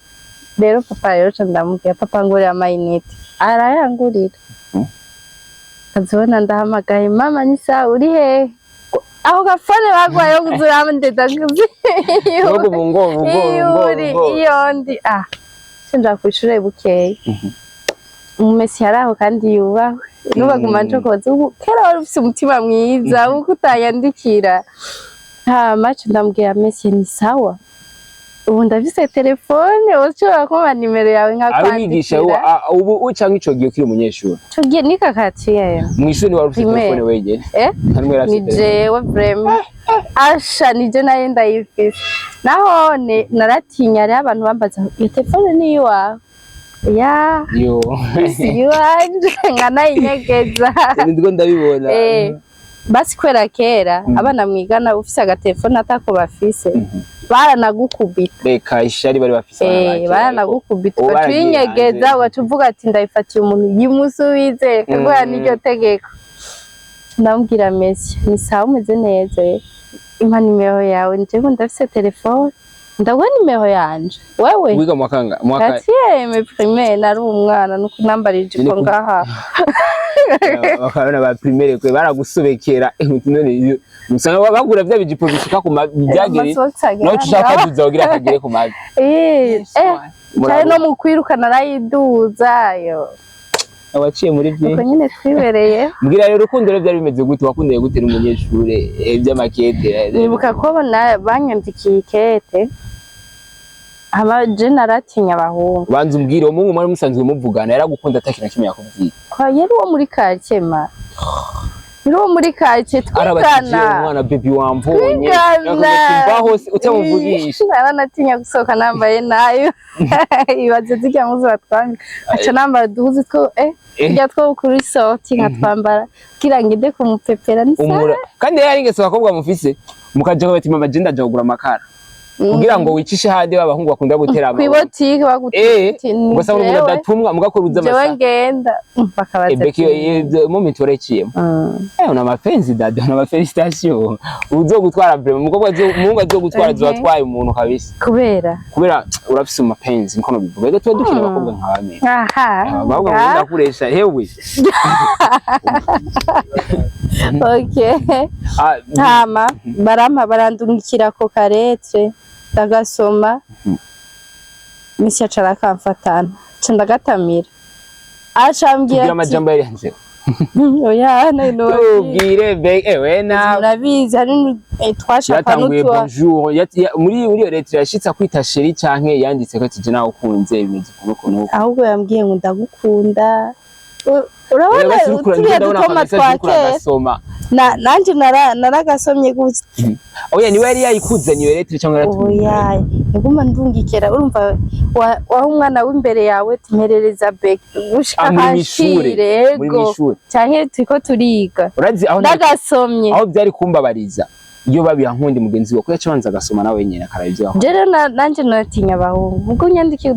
Speaker 1: rero papa, rero ca ndamubwira papa ngurira amayinite, arayangurira. Kazibona ndahamagaye mama, ni sawa, uri hehe? Aho gafone bagwaye kuzuramndeza.
Speaker 2: Ngo ngo ngo
Speaker 1: Iyo
Speaker 2: ngo
Speaker 1: uri
Speaker 2: ngo
Speaker 1: iyo ndi nja kw'ishure bukeye, umumesi yari aho kandi yubahwe nubaguma ncokoza ubu kera wari ufise umutima mwiza uko utayandikira hama ca ndamubwira mesi ni sawa. Ubu ndafise telefone, ushobora kumpa nimero yawe
Speaker 2: Ari umwigisha
Speaker 1: nkakwandikira.
Speaker 2: Ubu canke ico gihe ukiri umunyeshuri?
Speaker 1: Ico gihe ni kakatiye.
Speaker 2: Mw'ishuri wari ufise
Speaker 1: Primaire.
Speaker 2: telefone wenyene?
Speaker 1: Eh?
Speaker 2: Nta n'umwe yari
Speaker 1: Ni
Speaker 2: afise telefone?
Speaker 1: jewe vraiment, asha nije nayo ndayifise. Nahone naratinya, hariho abantu bambaza: "Iyo telefone ni iwawe?" Ya,
Speaker 2: Yo.
Speaker 1: si iwanje, nkanayinyegeza.
Speaker 2: Ndiko ndabibona.
Speaker 1: Eh, basi kubera kera abana mwigana ufise agatelefone atako bafise baranagukubita.
Speaker 2: Reka, ishari bari bafise abana ba
Speaker 1: Eh,
Speaker 2: kera,
Speaker 1: baranagukubita.
Speaker 2: ubu
Speaker 1: Ugaca
Speaker 2: baragiye
Speaker 1: uyinyegeza,
Speaker 2: hanze.
Speaker 1: ugaca uvuga ati: "Ndayifatiye umuntu, yimusubize," kubera n'iryo tegeko. Ndamubwira: "Mesi, ni sawa, umeze neza? Impa nimero yawe, njyewe ndafise telefone, ndaguha nimero yanje wewe."
Speaker 2: Wiga mu wakanga mu waka?
Speaker 1: Quatrième primaire, nari umwana, nuko nambara ijipo
Speaker 2: Nyine
Speaker 1: ngaha.
Speaker 2: Bakabona ba primaire kwe baragusobekera, none usanga bagura vya bijipo bishika ku mavi byagere
Speaker 1: Amasokisi agera
Speaker 2: nawe ushaka
Speaker 1: ngaha.
Speaker 2: kaduza kugira kagere ku mavi.
Speaker 1: Eh, eh, cyane no mu kwiruka narayiduza yo.
Speaker 2: Waciye muri
Speaker 1: Uko
Speaker 2: byinshi.
Speaker 1: nyine twibereye.
Speaker 2: Mbwira rero, urukundo rero byari bimeze gute? Wakundanye gute n'umunyeshure, by'amakete?
Speaker 1: Nibuka ko banyandikiye ikete, hama je naratinya abahungu.
Speaker 2: Banza umbwire, uwo muhungu mwari musanzwe muvugana, yaragukunda atakintu na kimwe yakubwiye?
Speaker 1: Kwa yari uwo muri quartier, ma yari uwo muri quartier
Speaker 2: Arabatije
Speaker 1: twigana.
Speaker 2: Umwana baby wamvonye.
Speaker 1: Twigana.
Speaker 2: Mvaho utamuvugisha.
Speaker 1: Naranatinya gusohoka nambaye nayo, ibaze zirya mpuzu batwambika, aca nambara uduhuzu two turya two kuri sortie, nkatwambara kugira ngende kumupepera ni sawa.
Speaker 2: Umura kandi yari ingeso abakobwa mufise, mukaja bati: "Mama, je ndaja kugura amakara," kugira ngo wicishe handi b'abahungu bakunda gutera amabuye.
Speaker 1: Kw'ibotike baguti.
Speaker 2: Ugasanga umuntu adatumwa mugakora uza
Speaker 1: Jewe
Speaker 2: amasaha.
Speaker 1: ngenda bakabaza.
Speaker 2: Beki, iyo moment warayiciyemo?
Speaker 1: Mm.
Speaker 2: Una mapenzi dada, una félicitations. Uzogutwara vraiment, umukobwa umuhungu azogutwara azotwaye umuntu kabisa.
Speaker 1: Kubera?
Speaker 2: Kubera urafise mapenzi, niko nobivuga. Ego, tuba dukeneye abakobwa nka bamwe.
Speaker 1: Aha.
Speaker 2: Abakobwa bakunda kuresha hewe.
Speaker 1: Okay.
Speaker 2: Ah,
Speaker 1: Hama barampa, barandungikira ako karetre, ndagasoma. Misi aca arakamfatana, ca ndagatamira, acambwira
Speaker 2: tubwire
Speaker 1: ati
Speaker 2: amajambo yari yanditseho.
Speaker 1: Oya, none
Speaker 2: Tubwire be ewe na
Speaker 1: murabizi hari twashaka
Speaker 2: yatanguye
Speaker 1: n'utuwa.
Speaker 2: Bonjour, muri iyo lettre yashitse akwita chéri canke yanditse ko ati: "Je nawe ukunze bimeze ukuntu ukuntu"?
Speaker 1: Ahubwo yambwiye ngo: "Ndagukunda." Urabona turiya dutoma twa kera.
Speaker 2: Agasoma.
Speaker 1: Nanje naragasomye gusa.
Speaker 2: Oya, niwe yari yayikuzanye iyo lettre cyangwa yaratumye?
Speaker 1: Oya, yaguma ndungikira, urumva waho umwana w'imbere yawe tumperereza bek gushika
Speaker 2: Ah, muri mw'ishure,
Speaker 1: hashire.
Speaker 2: muri
Speaker 1: Ego.
Speaker 2: mw'ishure.
Speaker 1: Canke turiko turiga.
Speaker 2: Urazi aho
Speaker 1: Ndagasomye.
Speaker 2: aho byari kumbabariza iyo babiha nkundi mugenzi we ko yaca abanza agasoma nawe nyene akaraba ivyo yakora.
Speaker 1: Je rero nanje naratinya abahungu, ubwo unyandikiye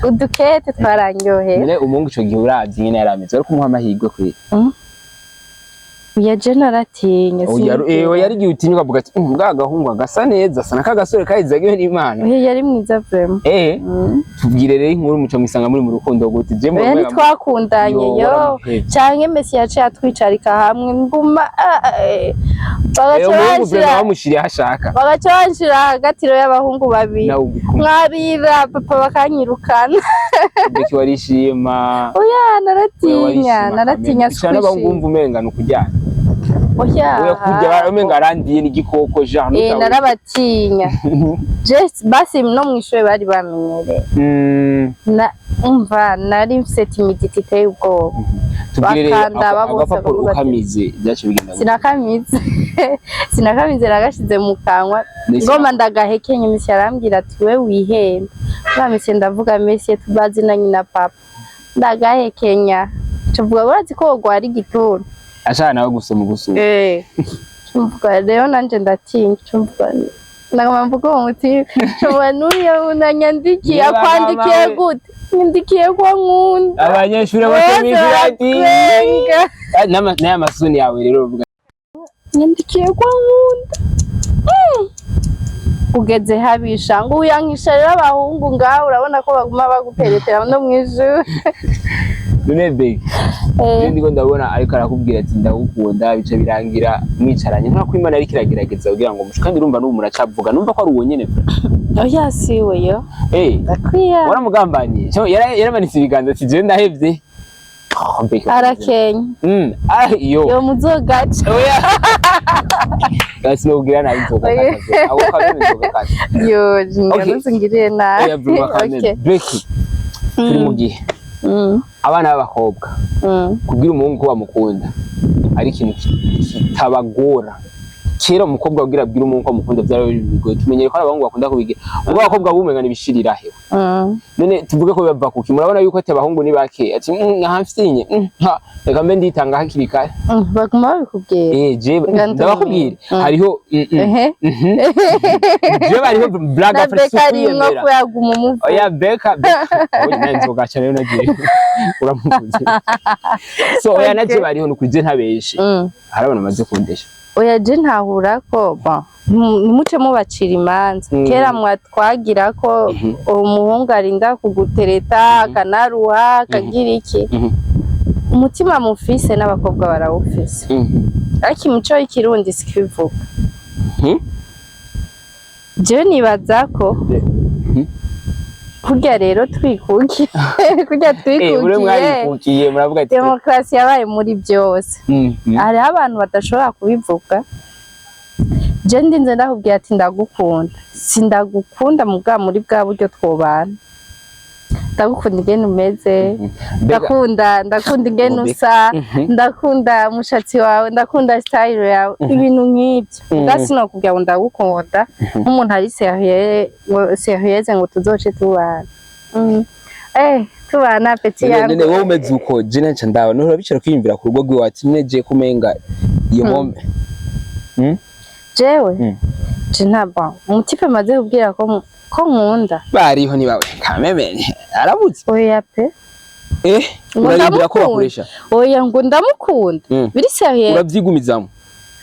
Speaker 1: udukete twarandyohera.
Speaker 2: None umuhungu ico gihe uravye nyene yarameze, wari kumuha amahirwe kuri?
Speaker 1: Oya, je naratinya.
Speaker 2: Oya.
Speaker 1: Sinigera.
Speaker 2: Yari igihe utinya ukavuga ati: "Bwa gahungu gasa neza, asa n'akagasore kahizagiwe n'Imana."
Speaker 1: Oya, yari mwiza vraiment.
Speaker 2: Tubwire rero inkuru, muca mwisanga muri mu rukundo gute? Je
Speaker 1: Oya, ntitwakundanye.
Speaker 2: Yo,
Speaker 1: yo.
Speaker 2: waramuhevye.
Speaker 1: Canke Messi yaciye atwicarika hamwe nguma bagaca
Speaker 2: Umuhungu
Speaker 1: banshira
Speaker 2: vraiment bamushiriye aho ashaka.
Speaker 1: Bagaca banshira hagatiro y'abahungu babiri.
Speaker 2: Nawe ubikumva.
Speaker 1: Mwabira papa bakanyirukana.
Speaker 2: Beki, warishima?
Speaker 1: Oya, naratinya, naratinya.
Speaker 2: Cyane abahungu wumva umenga ni ukujyana.
Speaker 1: Oya.
Speaker 2: Oya, kujya umenga arandiye n'igikoko genre.
Speaker 1: Narabatinya. Just basi no mw'ishure bari bamenyereye. Na umva nari mfise timidité iteye ubwoba.
Speaker 2: Tubwire rero
Speaker 1: Bakandaba bose
Speaker 2: agapapuro
Speaker 1: bakavuga ati-
Speaker 2: ukamize byaciye bigenda gute?
Speaker 1: Sinakamize, sinakamize, nagashize mu kanwa. Ngoma ndagahekenye, misi arambwira ati: "We wihembe bwa misi." Ndavuga: "Mesi, tubazinanye na papa." Ndagahekenya, tuvuga: "Urazi ko wogwara igituntu."
Speaker 2: Ashaka nawe gusoma gusoma.
Speaker 1: Mvuga rero nanje ndatinya, mvuga ndagoma mvuga uwo mutima, mvuga n'uriya unanyandikiye.
Speaker 2: Niba
Speaker 1: Akwandikiye
Speaker 2: mama we-
Speaker 1: gute? Nyandikiye ko nkunda.
Speaker 2: Abanyeshuri bose mw'ishuri ati
Speaker 1: Baratwenga.
Speaker 2: N'aya masoni yawe rero uvuga.
Speaker 1: Nyandikiye ko nkunda. Ugeze habisha ngo uyankisha rero abahungu ngaho, urabona ko baguma baguperetera no mw'ijuru.
Speaker 2: None Beki, je ndiko ndabona ariko arakubwira ati: "Ndagukunda," bica birangira mwicaranye, nta ko Imana yariko iragerageza kugira ngo mushe, kandi urumva n'ubu muracavuga, numva ko ari uwo nyene pe.
Speaker 1: Oya, siwe yo. Ndakwiya.
Speaker 2: Waramugambaniye. So, yaramanitse ibiganza ati: "Je ndahevye." Oh, Beki,
Speaker 1: Arakenya.
Speaker 2: Ah, yo.
Speaker 1: Yo muzogaca.
Speaker 2: Oya. Sinubwira nabi, nzoga kata ako kameme, nzoga kata.
Speaker 1: Yo.
Speaker 2: Okay.
Speaker 1: Ngirire nabi.
Speaker 2: Oya, vraiment kameme.
Speaker 1: Okay.
Speaker 2: Becky, turi mu gihe abana b'abakobwa kubwira umuhungu ko bamukunda ari ikintu kitabagora. Kera umukobwa abwira umuhungu ko amukunda byari biri bigoye. Tumenyere ko ari abahungu bakunda kubigira, ubwo abakobwa bumenga nibishirira hewe. None tuvuge ko biba kuki murabona yuko ati abahungu ni bake, ati nkamfyinye, ha, reka mbe nditanga hakiri kare."
Speaker 1: Baguma babikubwira.
Speaker 2: Eh, je
Speaker 1: Reka
Speaker 2: ndabakubwira. Hariho
Speaker 1: Ehe.
Speaker 2: Je bariho blague.
Speaker 1: Na
Speaker 2: Afite
Speaker 1: Beka arimwo
Speaker 2: kwiyemera.
Speaker 1: kuyaguma umuvuga.
Speaker 2: Oya, Beka, Beka oya, nawe nzogaca rero nagiye uramuvuze, so oya, naje bariho nukuri, je ntabeshe. Hari abantu bamaze kundesha.
Speaker 1: Oya, je ntahura ko bon, ntimuce mubacira imanza. Kera mwatwagira ko umuhungu arinda kugutereta, akanaruha, akagira iki. Umutima mufise n'abakobwa barawufise, ariko imico y'ikirundi sikibivuga. Jewe nibaza ko kurya rero twikukiye, kurya
Speaker 2: Eh, ure
Speaker 1: twikukiye,
Speaker 2: mwarikukiye muravuga ati
Speaker 1: demokarasi yabaye muri byose. Hariho abantu badashobora kubivuga. Je ndinze ndakubwira ati ndagukunda, sindagukunda mu bwa muri bwa buryo twobana. Ndagukunda ingene umeze, ndakunda ingene
Speaker 2: Ubeka.
Speaker 1: usa, ndakunda umushatsi wawe, ndakunda style yawe, ibintu nk'ibyo. Mbwa sinokubwira ngo ndagukunda nk'umuntu ari sérieux, ngo sérieuse, ngo tuzoce tubana. Tubana petit
Speaker 2: None
Speaker 1: yangu.
Speaker 2: None wowe umeze uko, je naca ndaba none urabicara kwiyumvira ku rugo rwiwe ati neje kumenga iyo mome.
Speaker 1: Jewe je ntabwo umutipe maze kubwira ko nkunda.
Speaker 2: Bariho ni bawe kameme arabuze.
Speaker 1: Oya pe.
Speaker 2: Eh,
Speaker 1: Ngo
Speaker 2: urarindira ko
Speaker 1: ndamukunda.
Speaker 2: bakoresha.
Speaker 1: Oya, ngo ndamukunda biri sérieux.
Speaker 2: Uravyigumizamo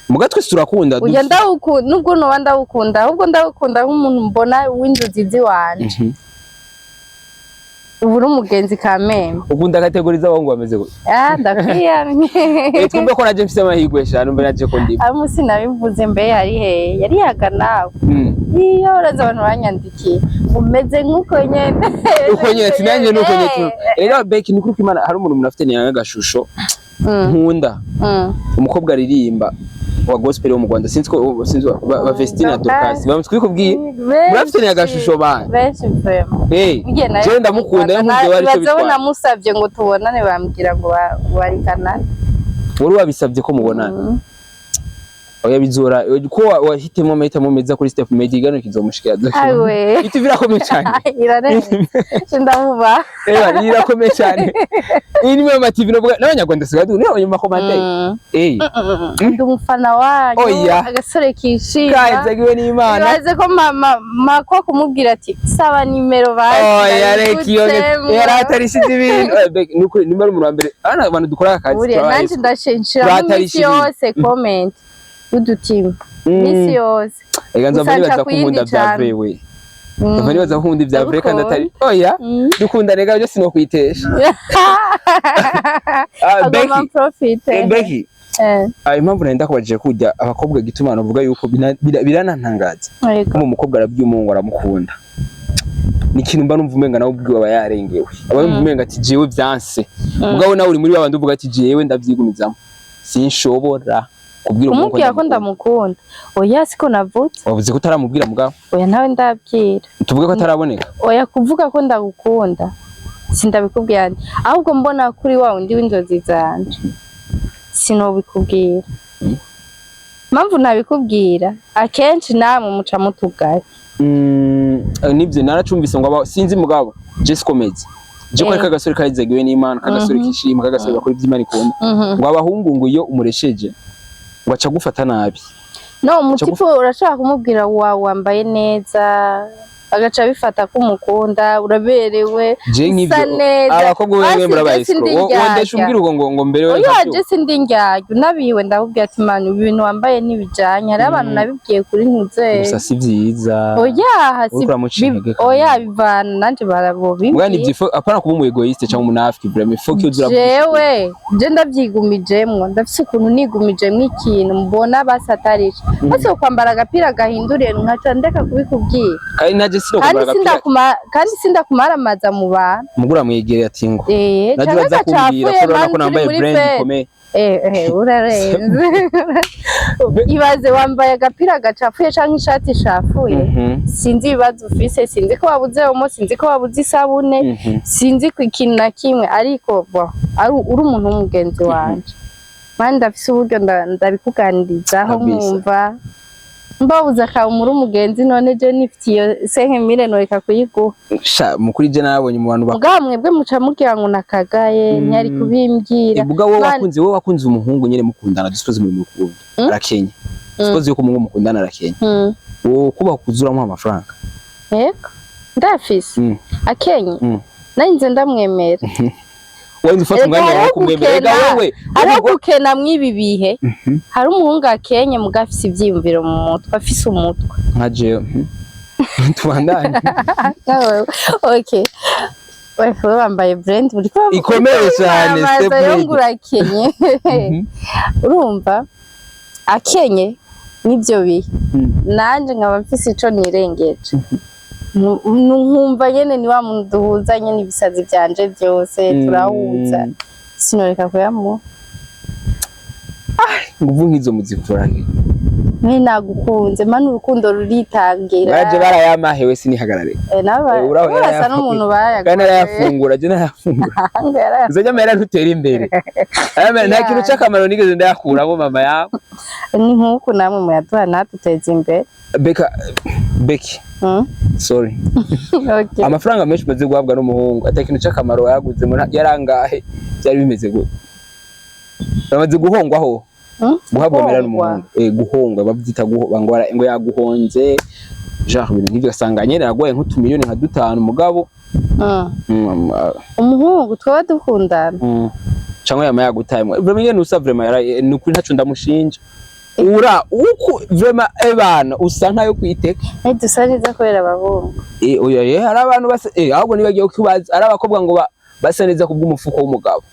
Speaker 2: muga twese turakunda.
Speaker 1: Oya, ndawukunda nubwo noba ndawukunda, ahubwo ndawukunda nk'umuntu mbona w'inzozi ziwanje. Ubu uri umugenzi kamembe.
Speaker 2: Ukunda catégorie z'abahungu bameze gute?
Speaker 1: Ah, ndakwiyamye.
Speaker 2: Eh, twumve ko naje mfise amahirwe shanu mbe naje ko ndi.
Speaker 1: Aho munsi nabivuze, mbe yari hehe? Yari yaga nawe. Iyo uraza abantu banyandikiye umeze nk'uko nyene.
Speaker 2: Uko nyene, ati nanjye nuko nyene tu. Rero Becky, ni kuri Imana hari umuntu afite ni agashusho nkunda. Umukobwa aririmba wa gospel wo mu Rwanda, sinzi ko sinzi ba Vestina
Speaker 1: Dorcas.
Speaker 2: Dorcas bamutwikubwiye murafite ni agashusho bana.
Speaker 1: Benshi vraiment.
Speaker 2: Eh,
Speaker 1: Burya nawe
Speaker 2: jewe ndamukunda, iyo nkunze bari cyo
Speaker 1: baza
Speaker 2: bitwaye.
Speaker 1: Namusabye ngo tubonane, bambwira ngo bari Canada.
Speaker 2: Wari wabisabye ko mubonana? Oya, bizora ko wahitemo amahitamo meza kuri Step Media, igano kizomushikira.
Speaker 1: Awe.
Speaker 2: Iti birakomeye cyane.
Speaker 1: Irarenze, ndamuba.
Speaker 2: Eba irakomeye cyane. Iyi ni mwe TV novuga n'abanyarwanda sigaye niyo abanyuma commentaire. Eh.
Speaker 1: Ndi umufana wanyu.
Speaker 2: Oya.
Speaker 1: Agasore kishima.
Speaker 2: Kazagiwe n'Imana.
Speaker 1: Ibaze ko mama mako kumubwira ati saba nimero bazi.
Speaker 2: Oya, reka iyo yaratarishije ibintu. Oya, Becky, nukuri nimba ari umuntu wa mbere ana abantu dukora akazi
Speaker 1: Buriya
Speaker 2: turabaye.
Speaker 1: nanje ndashinshiramo iminsi
Speaker 2: Turatarisha ibintu.
Speaker 1: yose comment y'udutima iminsi yose.
Speaker 2: Ega nzava
Speaker 1: Gusa nca
Speaker 2: nibaza ko
Speaker 1: ku yindi
Speaker 2: nkunda bya
Speaker 1: cane.
Speaker 2: vrai we. Nzava nibaza ko nkunda ibya vrai kandi atari. Oya, dukunda rega byo sinokwitesha. Ah,
Speaker 1: Agomba
Speaker 2: Becky,
Speaker 1: profite.
Speaker 2: eh, Becky, ah, impamvu nari ndakubajije kujya abakobwa gituma navuga yuko biranantangaza.
Speaker 1: Yego.
Speaker 2: Kuma umukobwa arabwiye umuhungu aramukunda. Ni ikintu mba numva umenga nawe ubwiwe aba yarengewe. Aba yumva umenga ati jewe vyanse. Mugabo nawe uri muri babandi uvuga ati jewe ndavyigumizamo. Sinshobora kubwira umuhungu
Speaker 1: Kumubwira ko
Speaker 2: ndamukunda.
Speaker 1: ndamukunda, oya, siko navutse.
Speaker 2: Wavuze ko utaramubwira mugabo.
Speaker 1: Oya, ntawe ndabwira.
Speaker 2: Tuvuge ko ataraboneka.
Speaker 1: Oya, kuvuga ko ndagukunda sindabikubwira nti ahubwo mbona kuri wa wundi w'inzozi zanje sinobikubwira. Impamvu ntabikubwira, akenshi namwe muca mutugaye.
Speaker 2: Nibyo naracumvise ngo sinzi mugabo je sikomeze. Je ko kagasore kayizagiwe n'Imana, kagasore kishima, kagasore gakora ivy'Imana ikunda. Ngo abahungu ngo iyo umuresheje ngo aca gufata nabi.
Speaker 1: No umutipe urashobora kumubwira wa wambaye neza, agaca abifata ko umukunda, uraberewe,
Speaker 2: Je
Speaker 1: usa
Speaker 2: nk'ivyo
Speaker 1: neza.
Speaker 2: abakobwa wewe
Speaker 1: Basi
Speaker 2: murabaye
Speaker 1: je sindi
Speaker 2: escroc. Wondesha
Speaker 1: indyarya.
Speaker 2: umbwira ubwo ngo mbere wewe
Speaker 1: Oya,
Speaker 2: ntavyo.
Speaker 1: je sindi indyarya, unabiwe ndakubwira ati manu ibi bintu wambaye ntibijanye. Hariho abantu nabibwiye kuri ntuze.
Speaker 2: Gusa si vyiza.
Speaker 1: Oya, si
Speaker 2: Uriko uramuca intege kandi.
Speaker 1: Oya, bivana nanje
Speaker 2: Mugabo ni
Speaker 1: barabobimbwiye.
Speaker 2: vyifo apana kuba umu égoïste cyangwa umunafiki, vraiment faut que uzura.
Speaker 1: Jewe je ndavyigumijemwo, ndafise ukuntu nigumijemwo ikintu mbona basatarisha basi kwambara agapira gahinduriye nkaca ndeka kubikubwira.
Speaker 2: Kandi naje sino
Speaker 1: Kandi
Speaker 2: kwambara agapira.
Speaker 1: Kandi sindakumaramaza mu bantu.
Speaker 2: Mugura mwegereye ati ngo
Speaker 1: Eh,
Speaker 2: naje
Speaker 1: canke
Speaker 2: uraza kumbwira
Speaker 1: gacafuye
Speaker 2: ko urabona ko
Speaker 1: mani turi
Speaker 2: nambaye
Speaker 1: muri
Speaker 2: brand
Speaker 1: fête.
Speaker 2: ikomeye.
Speaker 1: Eh, urarenze. Ibaze wambaye agapira gacafuye canke ishati ishafuye, sinzi ibibazo ufise, sinzi ko wabuze omo, sinzi ko wabuze isabune, sinzi ku ikintu na kimwe, ariko bo ari uri umuntu w'umugenzi wanje, mani ndafise uburyo ndabikuganirizaho. Nkumva mbabuze akaba muri umugenzi, none je nifitiye iyo 5 mille, noreka kuyiguha?
Speaker 2: Sha, mukuri je narabonye mu bantu
Speaker 1: Mugabo mwebwe muca mugira ngo nakagaye, ntiyari kubimbwira.
Speaker 2: Buga wowe wakunze, wowe wakunze umuhungu nyene mukundana, dusuppose muri mu rukundo, arakenye, suppose yuko umuhungu mukundana arakenye, wowe kuba kuzuramuha amafaranga?
Speaker 1: Yego, ndafise. Akenye, nanje ndamwemera.
Speaker 2: Wowe ufata
Speaker 1: Erega
Speaker 2: umwanya wawe
Speaker 1: hariho
Speaker 2: kumwemera, erega
Speaker 1: gukena,
Speaker 2: wewe
Speaker 1: hariho gukena mw'ibi bihe. Hari umuhungu akenye muga afise ivyiyumviro mu mutwe, afise umutwe.
Speaker 2: Nka jewe. Tubandanye.
Speaker 1: Nawe, okay, wewe wambaye brand, uriko
Speaker 2: Ikomeye cyane, Step
Speaker 1: yo
Speaker 2: Media.
Speaker 1: Ngo urakenye, urumva akenye n'ivyo bihe, nanje nkaba mfise ico nirengeje, nkumva nyene ni wa muntu duhuza nyene ibisazi vyanje vyose, turahuza, sinoreka kuyamuha.
Speaker 2: Nguvu nk'izo muzikura he?
Speaker 1: Mwe nagukunze mani, urukundo ruritangira.
Speaker 2: Baje barayamahewe, sinihagarare.
Speaker 1: Nawe
Speaker 2: Uraho
Speaker 1: urasa n'umuntu
Speaker 2: kandi
Speaker 1: bayaguze.
Speaker 2: Narayafungura, je narayafungura.
Speaker 1: Ngo yaraya-
Speaker 2: Uzajya amahera ntutera imbere. Aya mahera nta kintu c'akamaro nigeze ndayakuramo, mama yawe.
Speaker 1: Ni nk'uku namwe muyaduha natuteza imbere.
Speaker 2: Beka, Beki, sorry.
Speaker 1: Okay.
Speaker 2: Amafaranga menshi umaze guhabwa n'umuhungu ata kintu c'akamaro wayaguzemo, yarangahe? Byari bimeze gute? Bamaze guhongwaho? Guhabwa amahera
Speaker 1: Guhongwa.
Speaker 2: n'umuhungu, guhongwa bavyita ngo ngo yaguhonze, genre ibintu nk'ivyo, ugasanga nyene araguhaye nk'utumiliyoni nka dutanu, mugabo
Speaker 1: Umuhungu twaba dukundana?
Speaker 2: Canke yama yagutaye vraiment nyene usa, vraiment ni ukuri ntaco ndamushinja, ura uku vraiment ebana usa nkayo kwiteka.
Speaker 1: Dusa neza kubera abahungu.
Speaker 2: Oya, hari abantu basa, ahubwo nibagiye kubaza, ari abakobwa ngo basa neza kubw'umufuko w'umugabo,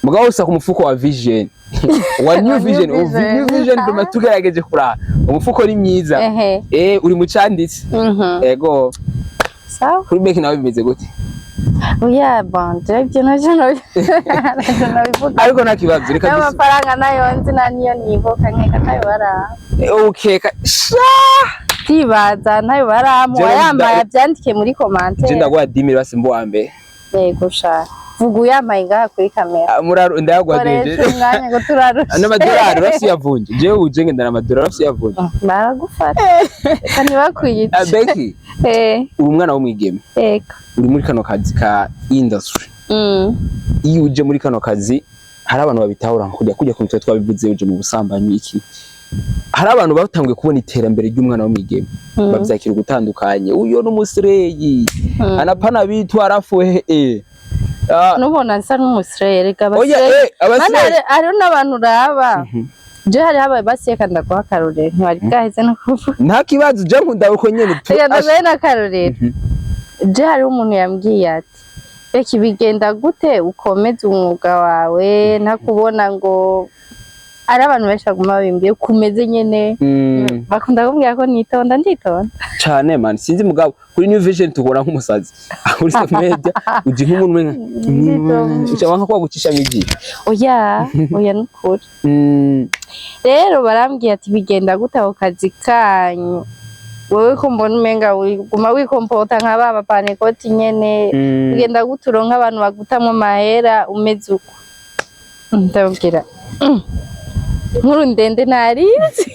Speaker 2: mugabo usa ku mufuko wa Vision, wa New
Speaker 1: Wa New
Speaker 2: Vision.
Speaker 1: Vision.
Speaker 2: New Vision vraiment tugerageje kuraba umufuko ni mwiza. Uri mu canditse. Ego.
Speaker 1: Sawa.
Speaker 2: Kuri Beki nawe bimeze gute?
Speaker 1: Oya, bon, je ibyo navyo nabivuga.
Speaker 2: Ariko nta kibazo, reka
Speaker 1: N'amafaranga nayo nzi na niyo nibuka, nkeka ntayo barampa.
Speaker 2: Ukeka sha?
Speaker 1: Ndibaza ntayo barampa.
Speaker 2: Jewe
Speaker 1: Uwayambaye avyandike muri
Speaker 2: Je
Speaker 1: commentaire.
Speaker 2: ndaguha 10 000 basi mbo wa mbere.
Speaker 1: Yego sha, vuga uyambaye ngaha kuri kamera.
Speaker 2: Ah, muraru ndayaguha.
Speaker 1: Koresha
Speaker 2: Deje
Speaker 1: umwanya ngo turarushe.
Speaker 2: N'amadolari urafise uyavunje, jewe uje ngendana amadolari, urafise uyavunje.
Speaker 1: Baragufata, reka ntibakwice.
Speaker 2: Ah, Beki, uri umwana w'umwigeme,
Speaker 1: Yego.
Speaker 2: uri muri kano kazi ka industry. Iyo uje muri kano kazi hari abantu babitahura nka kujya ku mitwe twabivuze, uje mu busambanyi iki. Hari abantu batanguye kubona iterambere ry'umwana w'umwigeme, bavyakira ugutandukanye, uyo n'umusireyi, anapana bitu arafuhe. Ah,
Speaker 1: Nubona nsa n'umusireye, rega.
Speaker 2: Oya,
Speaker 1: Abasireyi
Speaker 2: abasireyi.
Speaker 1: Mana, hariho n'abantu uraba je hariho abasiye, ndaguha akarorero, ntiwari bwaheze no kuvuga.
Speaker 2: Nta kibazo, je nkunda uko nyene
Speaker 1: Reka ndaguhe n'akarorero. Je hariho umuntu yambwiye ati: "Reka, bigenda gute ukomeze umwuga wawe ntakubona?" Ngo ari abantu benshi baguma babimbwiye uko umeze nyene. Bakunda kumbwira ko nitonda, nditonda.
Speaker 2: Cane man, sinzi, mugabo kuri New Vision tubona nk'umusazi, kuri social media uji nk'umuntu umenga
Speaker 1: Nditonda.
Speaker 2: uca nka kwa gucisha miji.
Speaker 1: Oya, oya, nukuri. Rero barambwiye ati: "Bigenda gute ako kazi kanyu, wewe ko mbona umenga wiguma wikompota nka ba bapanekoti nyene? Bigenda gute uronka abantu bagutamwo amahera umeze uko?" Ndababwira: "Nkuru ndende narizi."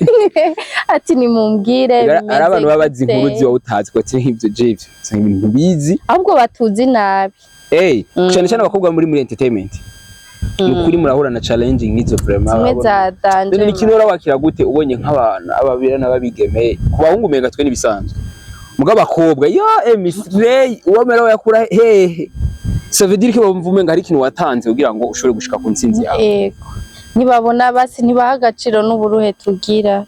Speaker 1: Ati: "Nimumbwire
Speaker 2: Ari
Speaker 1: bimeze
Speaker 2: abantu baba bazi
Speaker 1: gute?"
Speaker 2: inkuru ziba utazi ko ati nk'ivyo je ivyo usanga ibintu bizi.
Speaker 1: Ahubwo batuzi nabi.
Speaker 2: Cyane cyane abakobwa muri entertainment, ni ukuri murahura na challenge nk'izo vraiment.
Speaker 1: Zimwe za danger.
Speaker 2: None ikintu wakira gute ubonye nk'abantu ababira n'ababigeme? Ku bahungu umenga twe nibisanzwe, mugabo abakobwa ya Miss Ray uwamera yakura hehe? Ça veut dire ko bumva umenga hari ikintu watanze kugira ngo ushobore gushika ku ntsinzi yawe.
Speaker 1: Ego, ntibabona basi, ntibaha agaciro n'uburuhe tugira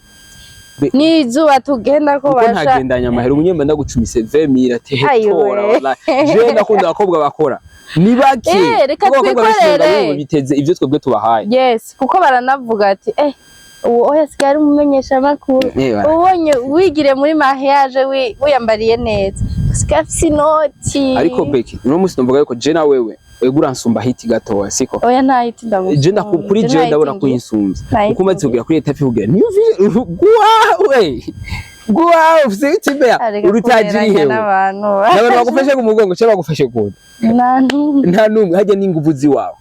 Speaker 1: n'izuba tugenda ko
Speaker 2: Kuko
Speaker 1: basha.
Speaker 2: Ntagendanya amahera, umunyemba ndagucumise 20 000 ati
Speaker 1: Ayiwe.
Speaker 2: hetora. Wallahi je ndakunda abakobwa bakora, ni bake.
Speaker 1: Reka
Speaker 2: Kuko abakobwa benshi
Speaker 1: twikorere.
Speaker 2: usanga bo biteze ivyo twebwe tubahaye.
Speaker 1: Yes, kuko baranavuga ati: "Uwo oya asigaye ari umumenyeshamakuru." Ubonye wigire muri mariage wiyambariye neza, usigaye afise inoti.
Speaker 2: Ariko Beki, uno munsi numvuga yuko je na wewe Ego, uransumba hiti gatoya, siko?
Speaker 1: Oya, nta hiti ndamusumba.
Speaker 2: Je kuri jewe ndabona ko uyinsumvye, kuko umaze kugera kuri étape kugira niyo guwawe guwawe ufise YouTube ya
Speaker 1: Areka
Speaker 2: urutajiri
Speaker 1: kuberanya
Speaker 2: hewe
Speaker 1: n'abantu.
Speaker 2: N'abantu bagufashe ku mugongo cyangwa bagufashe ku nda?
Speaker 1: Nta n'umwe.
Speaker 2: Nta n'umwe hajya n'inguvu ziwawe.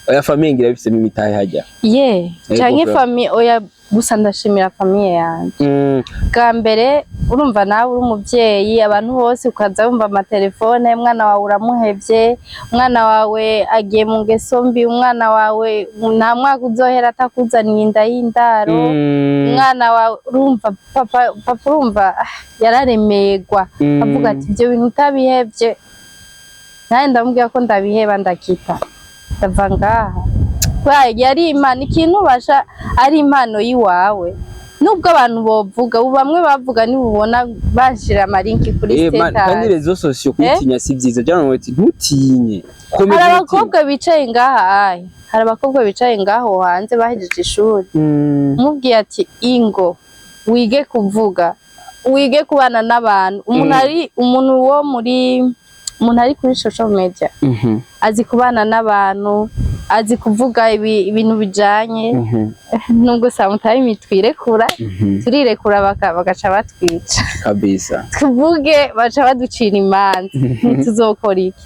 Speaker 2: Oya, famille ngira bifisemo imitahe hajya.
Speaker 1: Ye.
Speaker 2: Ego,
Speaker 1: Canke
Speaker 2: bro.
Speaker 1: famille, oya, gusa ndashimira famille yanje. Bwa mbere, urumva nawe uri umuvyeyi, abantu bose ukaza wumva amatelefone: umwana wawe uramuhevye, umwana wawe agiye mu ngeso mbi, umwana wawe nta mwaka uzohera atakuzaniye inda y'indaro, umwana wawe, urumva papa urumva yararemerwa, avuga ati ibyo bintu utabihevye. Nanjye ndamubwira ko ndabiheba, ndakita ndava ngaha, kubera yari impano, ikintu ubasha ari impano y'iwawe, nubwo abantu bovuga. Ubu bamwe bavuga nibubona banshira amalinki kuri
Speaker 2: Man, kandi
Speaker 1: status.
Speaker 2: Réseaux sociaux kuyitinya si vyiza. Jana ati ntutinye, komeza
Speaker 1: Hari
Speaker 2: umutima.
Speaker 1: abakobwa bicaye ngaha ayi, hari abakobwa bicaye ngaho hanze bahejeje ishuri, umubwiye ati ingo wige kuvuga, wige kubana n'abantu, umuntu ari umuntu wo muri umuntu ari kuri social media, azi kubana n'abantu, azi kuvuga ibintu bijanye, nubwo sometimes twirekura, turirekura bagaca batwica.
Speaker 2: Kabisa.
Speaker 1: Tuvuge baca baducira imanza, ntituzokora iki?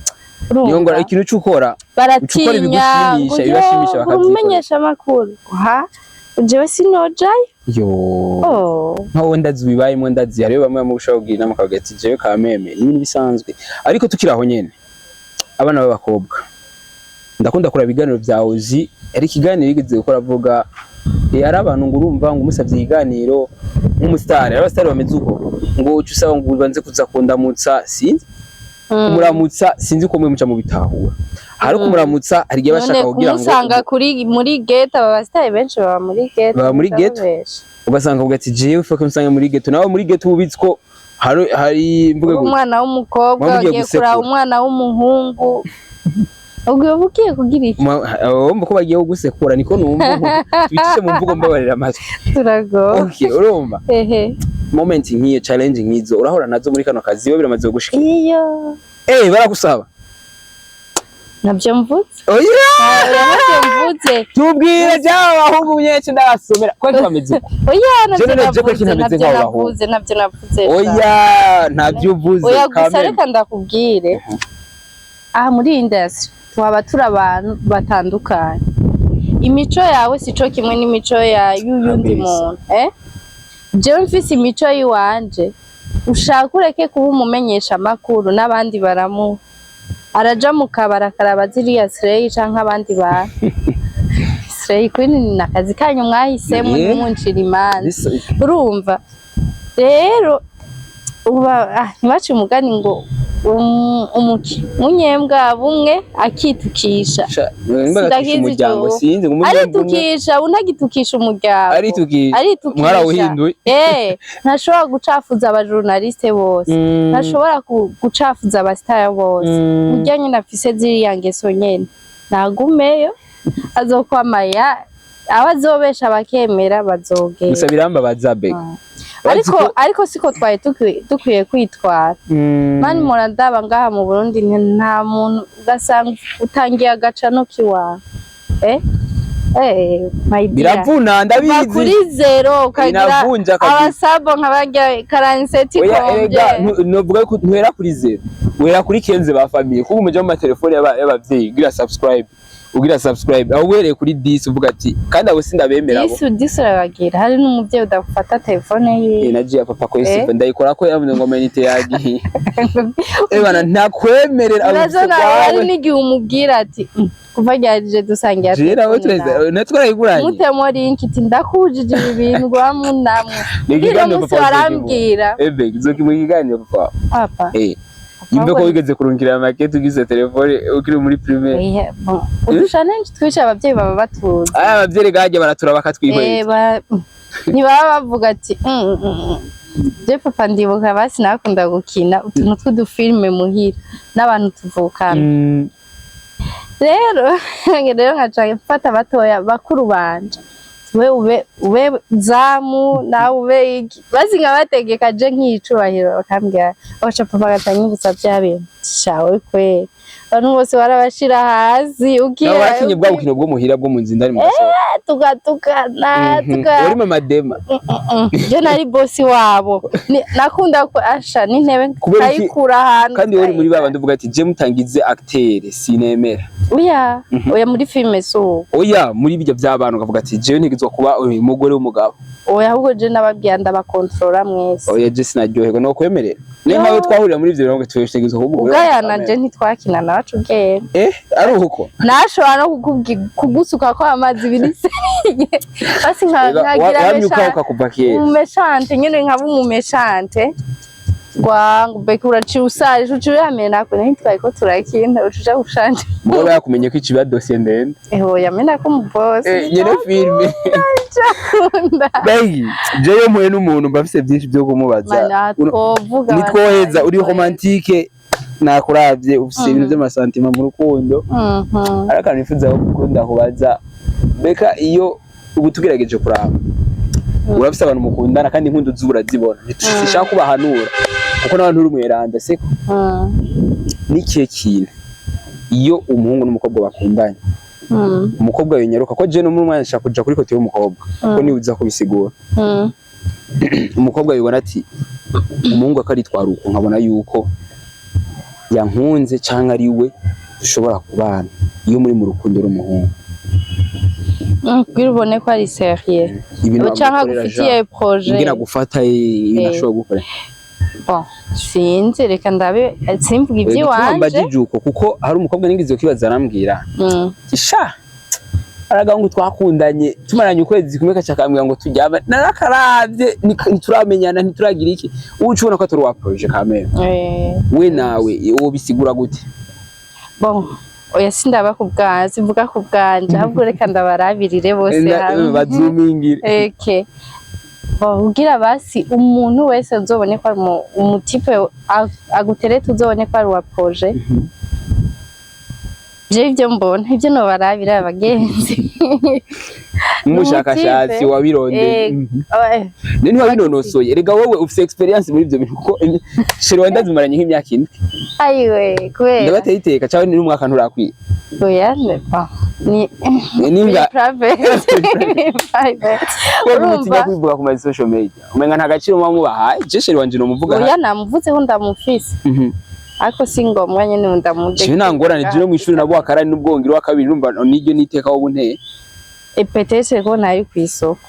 Speaker 2: Niyo
Speaker 1: Urumva?
Speaker 2: ngora ikintu c'ukora ucukora
Speaker 1: Baratinya
Speaker 2: ibigushimisha,
Speaker 1: ngo
Speaker 2: ibibashimisha
Speaker 1: yo,
Speaker 2: bakavyikorera.
Speaker 1: Umumenyesha amakuru ha jewe sinojayo.
Speaker 2: Yo.
Speaker 1: Oh.
Speaker 2: Nkaho ndazi bibayemo, ndazi hariyo bamwe bamwe ushobora kugira inama ukavuga ati jewe kameme ni ibintu bisanzwe. Ariko tukiri aho nyene, abana b'abakobwa, ndakunda kuraba ibiganiro vya Ozi. Ari ikiganiro yigeze gukora avuga hari abantu ngo urumva ngo umusavye ikiganiro nk'umusitari, abasitari bameze uko, ngo uca usaba ngo ubanze kuza kundamutsa, sinzi kumuramutsa, sinzi ko mwe muca mubitahura. Hari kumuramutsa, hari igihe bashaka
Speaker 1: None
Speaker 2: kugira ngo
Speaker 1: kumusanga kuri muri ghetto, aba basitari benshi baba muri ghetto.
Speaker 2: Baba muri ghetto?
Speaker 1: Ndababesha.
Speaker 2: Ugasanga uvuga ati jewe fuck musange muri ghetto, nawe muri ghetto ubizi ko hari mvuge gute?
Speaker 1: Umwana w'umukobwa
Speaker 2: Muba mugiye
Speaker 1: ugiye kuraba
Speaker 2: gusekura.
Speaker 1: umwana w'umuhungu, ubwo uba ugiye kugira iki?
Speaker 2: Wumva ko bagiye kugusekura, niko numva ubu. Tubicishe mu mvugo mbabarira amatwi.
Speaker 1: Turagowe.
Speaker 2: Okay, urumva
Speaker 1: Ehe.
Speaker 2: moment nk'iyo, challenge nk'izo urahora nazo muri kano kazi, iyo biramaze gushika?
Speaker 1: Iyo.
Speaker 2: Baragusaba?
Speaker 1: Nabyo mvuze.
Speaker 2: Oya.
Speaker 1: Nabyo mvuze.
Speaker 2: Tubwire jya abahungu nyinshi ndabasomera ko bameze uko.
Speaker 1: Oya, nabyo
Speaker 2: Je none je ko
Speaker 1: navuze.
Speaker 2: kintameze
Speaker 1: Nabyo
Speaker 2: nk'abo bahungu.
Speaker 1: navuze, nabyo navuze.
Speaker 2: Oya, ntabyo uvuze.
Speaker 1: Oya, gusa
Speaker 2: Kameme.
Speaker 1: reka ndakubwire, aha muri iyi industry twaba turi abantu batandukanye, imico yawe sico kimwe n'imico ya y'uyundi
Speaker 2: Kabisa.
Speaker 1: muntu. Jewe mfise imico yiwanje, ushaka ureke kuba umumenyesha amakuru n'abandi baramuha, araja mu kabari akaraba ziriya slay canke abandi bantu. Slay queen ni akazi kanyu mwahisemo, ntimuncire imanza. Urumva rero uba ntibace umugani ngo umunyembwa bumwe akitukisha.
Speaker 2: Nimba agatusha
Speaker 1: Sindakizi
Speaker 2: umuryango,
Speaker 1: ico.
Speaker 2: sinzi ngo umunyembwa umwe
Speaker 1: Aritukisha, unagitukisha umuryango.
Speaker 2: Aritukisha.
Speaker 1: Aritukisha.
Speaker 2: Mwarawuhinduye.
Speaker 1: Ntashobora gucafuza abajournaliste bose, ntashobora gucafuza abasitari bose. Urya nyine afise ziriya ngeso nyene nagumeyo, azokwamaya abo azobesha bakemera bazogera.
Speaker 2: Gusa birambabaza bega.
Speaker 1: Ariko ariko siko twari dukwiye kwitwara. Mani murandaba ngaha mu Burundi, nta muntu ugasanga utangiye agaca no kiwawe, my dear.
Speaker 2: Biravuna.
Speaker 1: Kuva
Speaker 2: Ndabizi.
Speaker 1: kuri zéro ukagira
Speaker 2: Biravunja kabisa.
Speaker 1: abasabo nka barya karanseti.
Speaker 2: Oya, erega
Speaker 1: Komvye.
Speaker 2: novuga ko ntuhera kuri zéro, uhera kuri 15 ba famille, kuko umuja mu matelefone y'abavyeyi ugira subscribe, ugira subscribe, aho uhereye kuri 10 uvuga ati kandi abo sindabemera abo.
Speaker 1: Dix, dix urabagira, hari n'umuvyeyi udafata telefone yiwe.
Speaker 2: Nagiye ya papa ko
Speaker 1: Eh?
Speaker 2: ndayikora ko yavuze ngo amenite yagiye. Bana ntakwemerera abo.
Speaker 1: Urazona hari n'igihe umubwira ati "Kuva ryarije dusangira
Speaker 2: Je nawe
Speaker 1: telefone nawe."
Speaker 2: tureze natwarayiguranye.
Speaker 1: Mutemo link iti ndakujije ibi bintu rwamunamwe.
Speaker 2: Ni
Speaker 1: Ubwira
Speaker 2: ikiganiro
Speaker 1: munsi
Speaker 2: papa.
Speaker 1: warambwira.
Speaker 2: Ebe kizoki mu kiganiro papa.
Speaker 1: Papa.
Speaker 2: Yumve ko wigeze kurungikira makete ugize telefone ukiri muri primaire.
Speaker 1: Oya, bon, uduchallenge twinshi abavyeyi baba batuzi.
Speaker 2: Aya abavyeyi gaje baratura bakatwihweza.
Speaker 1: Ntibaba bavuga ati Je papa ndibuka basi nakunda gukina utuntu tw'udufilme muhira n'abantu tuvukana. Rero nkaca mfata batoya bakuru banje, we ube zamu nawe ube iki, basi nkabategeka je nk'icubahiro, bakambwira bagaca papa agatanyibutsa bya bintu shawe kweri. Abantu bose barabashira hasi ugiye.
Speaker 2: Nawe warakinye bwa bukino bwo muhira, bwo mu nzu indani, mu gasohoka?
Speaker 1: Tugatukana, tuga
Speaker 2: Uri mama Dema?
Speaker 1: Je nari bosi wabo. Nakunda ko asha n'intebe
Speaker 2: Kubera iki?
Speaker 1: nkayikura ahantu.
Speaker 2: Kandi uri muri babandi uvuga ati: "Je mutangize acteur sinemera."
Speaker 1: Oya, oya, muri filime si ubu.
Speaker 2: Oya, muri bijya by'abana ukavuga ati: "Jewe ntigizwa kuba uyu mugore w'umugabo."
Speaker 1: Oya, ahubwo je nababwira ndabakontorora mwese.
Speaker 2: Oya, je sinaryoherwa no kwemerera niyo
Speaker 1: Yo.
Speaker 2: nkawe twahurira muri ivyo birango tutegezwa kuba umugore
Speaker 1: Ugayana
Speaker 2: w'umugabo.
Speaker 1: je ntitwakinana, wacu ubwenge.
Speaker 2: Eh, ari uko.
Speaker 1: Nashobora no kugusuka ko amazi biri sérieux, basi nkagira
Speaker 2: Wamye ukahuka kuva kera.
Speaker 1: Umuméchante nyene, nkaba umuméchante gwangu beke uraciye usaje, uciye uyamenako, ntitwariko turakina, ucuja gushanja.
Speaker 2: Mugabo yakumenye ko ikiba dosiye ndende.
Speaker 1: Eho, yamenako umubosi.
Speaker 2: Eh, nyene filime.
Speaker 1: Ndakunda.
Speaker 2: Mbegi jewe mpuye n'umuntu mba mfise byinshi byo kumubaza.
Speaker 1: Mana, twovuga.
Speaker 2: Nitwoheza. Uri romantique, nakuravye ufise ibintu vy'amasentiments mu rukundo. Ari akantu nifuza gukunda kubaza beka: iyo ubu tugerageje kuraba, urafise abantu mukundana kandi inkundo zubu urazibona, ntishaka kubahanura kuko n'abantu uri umweranda siko? N'ikihe kintu iyo umuhungu n'umukobwa bakundanye, umukobwa yonyaruka ko je no muri umwanya nshaka kuja kuri côté y'umukobwa kuko niwe uza kubisigura, umukobwa yibona ati: "Umuhungu akaritwara uko, nkabona yuko yankunze canke ari we dushobora kubana," iyo muri mu rukundo n'umuhungu?
Speaker 1: Kugira ubone ko ari sérieux
Speaker 2: ibintu
Speaker 1: canke
Speaker 2: agukorera,
Speaker 1: agufitiye
Speaker 2: Jean,
Speaker 1: projet.
Speaker 2: ingene agufata, ibintu ashobora gukora.
Speaker 1: Bon, sinzi, reka ndabe, simvuga
Speaker 2: Igituma
Speaker 1: ivy'iwanje.
Speaker 2: mbajije uko, kuko hari umukobwa nigeze kwibaza, arambwira sha aragahungu twakundanye tumaranye ukwezi kumwe, kaca kambwira ngo turyame, narakaravye, ntituramenyana, ntituragira iki, uca ubona ko atari uwa projet kamere. We nawe uwo bisigura gute?
Speaker 1: Bon, oya, sindaba ku bwanje, simvuga ku bwanje, ahubwo reka ndabarabirire bose hamwe.
Speaker 2: Bazumingire.
Speaker 1: Okay. Bon, kugira basi umuntu wese uzobone ko ari umutype agutereta, uzobone ko ari uwa projet. Je ivyo mbona, ivyo nobarabira abagenzi,
Speaker 2: Nk'umushakashatsi
Speaker 1: Umutype.
Speaker 2: wabirondeye. None ntiwabinonosoye? Erega wowe ufise expérience muri ivyo bintu, kuko chéri wa ndazimaranye nk'imyaka 7.
Speaker 1: Ayiwe, kubera
Speaker 2: Ndabateye iteka cyangwa ni n'umwaka nturakwiye?
Speaker 1: Oya, bon, ni
Speaker 2: Ninga
Speaker 1: ni private, ni private.
Speaker 2: Ko mutinya
Speaker 1: Urumva
Speaker 2: kwivuga ku ma social media, umenga nta gaciro muba mubahaye. Je chéri wanje nomuvuga.
Speaker 1: Oya, namuvuzeho, ndamufise, ariko si ngombwa nyene ndamude.
Speaker 2: Jewe nta ngorane, jewe mw'ishuri nabo akarani n'ubwongero wa kabiri, urumva niryo niteka wowe unteye.
Speaker 1: Peut-être ko ntari kw'isoko.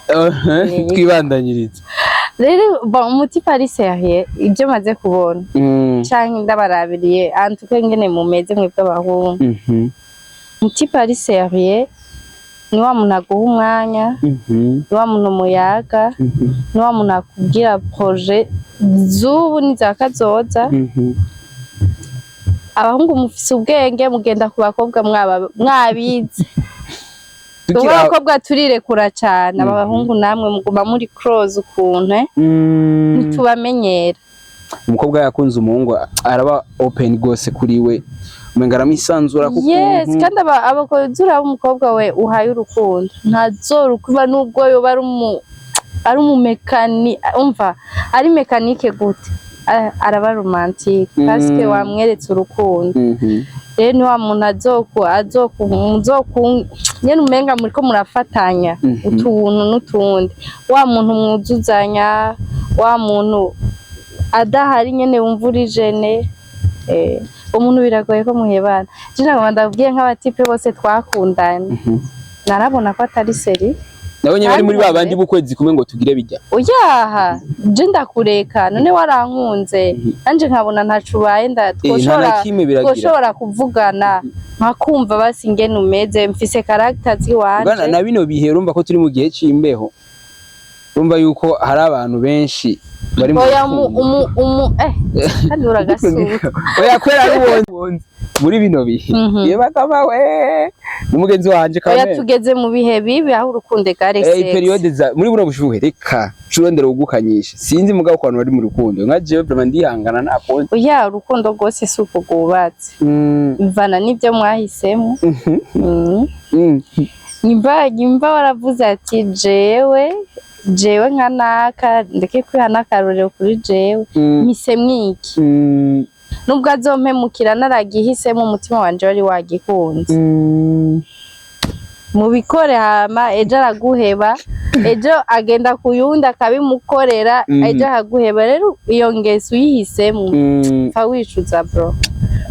Speaker 2: Twibandanyiriza.
Speaker 1: Rero bon, umutype ari sérieux, ibyo maze kubona canke ndabarabiriye antuke ngene mumeze mwebwe abahungu, umutype ari sérieux ni wa muntu aguha umwanya, ni wa muntu muyaga, ni wa muntu akubwira projet z'ubu n'iza kazoza. Abahungu mufise ubwenge, mugenda ku bakobwa mwaba mwabize. Twebwe abakobwa turirekura cane, aba bahungu namwe muguma muri close ukuntu, ntitubamenyera.
Speaker 2: Umukobwa yakunze umuhungu araba open gose kuri we, umenga aramwisanzura ku
Speaker 1: Yes.
Speaker 2: kuntu.
Speaker 1: Kandi abakozi, uraba umukobwa we uhaye urukundo ntazorukuba, nubwo yoba ari umumekani, umva ari mécanique gute, araba romantique parce que wamweretse urukundo. Rero ni wa muntu azoku muzoku nyene umenga muriko murafatanya utuntu n'utundi, wa muntu mwuzuzanya, wa muntu adahari nyene wumva uri gêné. Umuntu biragoye ko muhebana. Je nagomba ndabwiye nk'abatype bose twakundanye, narabona ko atari sérieux.
Speaker 2: Nabo nyene bari muri
Speaker 1: Kandi
Speaker 2: ba bandi b'ukwezi kumwe ngo tugire bijya.
Speaker 1: Oyaha, je ndakureka, none warankunze, nanje nkabona ntaco ubaye, nda
Speaker 2: Nta na
Speaker 1: twoshobora
Speaker 2: kimwe biragira.
Speaker 1: Twoshobora kuvugana nkakumva basi ingene umeze, mfise caractère
Speaker 2: Bwana,
Speaker 1: ziwanje.
Speaker 2: na bino bihe urumva ko turi mu gihe c'imbeho, urumva yuko hari abantu benshi bari mu
Speaker 1: Oya, umu
Speaker 2: rukundo.
Speaker 1: umu umu eh kandi uragasura.
Speaker 2: Oya, kubera ari uwonzi muri bino bihe, ye bakaba we n'umugenzi wanje
Speaker 1: Oya,
Speaker 2: kamere.
Speaker 1: Tugeze mu bihe bibi aho urukundo gare sex.
Speaker 2: Période za muri buno bushuhe, reka curondera ugukanyisha, sinzi mugabo ku bantu bari mu rukundo nka jewe, vraiment ndihangana nta kundi.
Speaker 1: Oya, urukundo rwose si uko rwubatse, bivana n'ibyo mwahisemo. Nyimba waravuze ati: Jewe nka naka, ndeke kwiha n'akarorero kuri jewe, mpisemwo iki?" Nubwo azompemukira, naragihisemo, umutima wanje wari wagikunze. Mubikore, hama ejo araguheba, ejo agenda ku yundi akabimukorera, ejo akaguheba. Rero iyo ngeso uyihisemo, pfa wicuza, bro.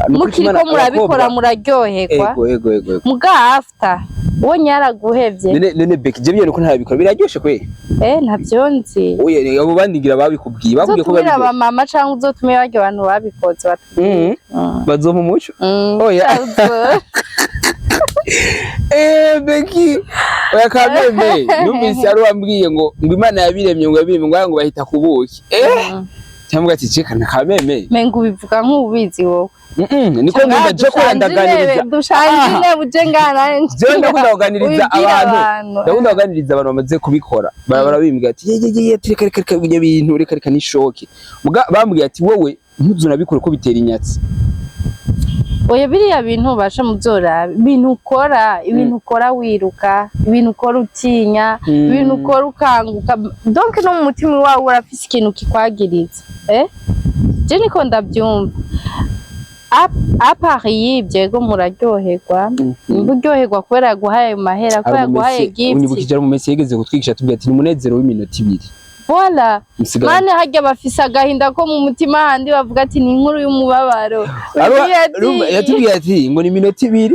Speaker 2: Ni ukuri
Speaker 1: Mukiriko
Speaker 2: Imana,
Speaker 1: murabikora,
Speaker 2: abakobwa-
Speaker 1: muraryoherwa.
Speaker 2: Ego, ego, ego, ego.
Speaker 1: Muga after ubonye yaraguhevye.
Speaker 2: None Becky, je byo ko ntabikora, biraryoshe kwe?
Speaker 1: Eh, ntavyo nzi.
Speaker 2: Oya, abo bandi ngira babikubwiye, bakubwiye ko
Speaker 1: Uzotumire
Speaker 2: babiryoshe.
Speaker 1: abamama canke uzotumire barya bantu babikoze batubwire.
Speaker 2: Bazompa umuco. Oya.
Speaker 1: Uzo-
Speaker 2: Eh, Becky, oya kameme, numvise ari wambwiye ngo Imana yabiremye, ngo yabiremye ngo bahita kubuki. Cyangwa ati ceka na kameme.
Speaker 1: Menga ubivuga nk'ubizi wowe.
Speaker 2: Niko numva je ko ndaganiriza.
Speaker 1: Dushanje
Speaker 2: Ah.
Speaker 1: intebe uje ngana.
Speaker 2: Jewe ndakunda kuganiriza
Speaker 1: Ubibwire.
Speaker 2: abantu. Ndakunda kuganiriza abantu bamaze kubikora. Barabara bimbwira ati ye ye ye, reka reka reka, ibyo bintu, reka reka, ni choc. Muga bambwiye ati wowe ntuzunabikore ko bitera inyatsi.
Speaker 1: Oya, biriya bintu basha muzorabe ibintu ukora, ibintu ukora wiruka, ibintu ukora utinya, ibintu ukora ukanguka. Donc no mu mutima wawe urafise ikintu kikwagiriza. Je niko ndabyumva. À part y'ibyo, ego, muraryoherwa. Nimba uryoherwa kubera yaguhaye ayo mahera, kubera yaguhaye gift.
Speaker 2: Unyibukije ari mu mesi yigeze kutwigisha, tubwira ati ni umunezero w'iminota 2.
Speaker 1: Voilà.
Speaker 2: Musigara
Speaker 1: Mane harya bafise agahinda ko mu mutima, handi bavuga ati ni inkuru y'umubabaro.
Speaker 2: Yatubwiye ati ngo ni iminota 2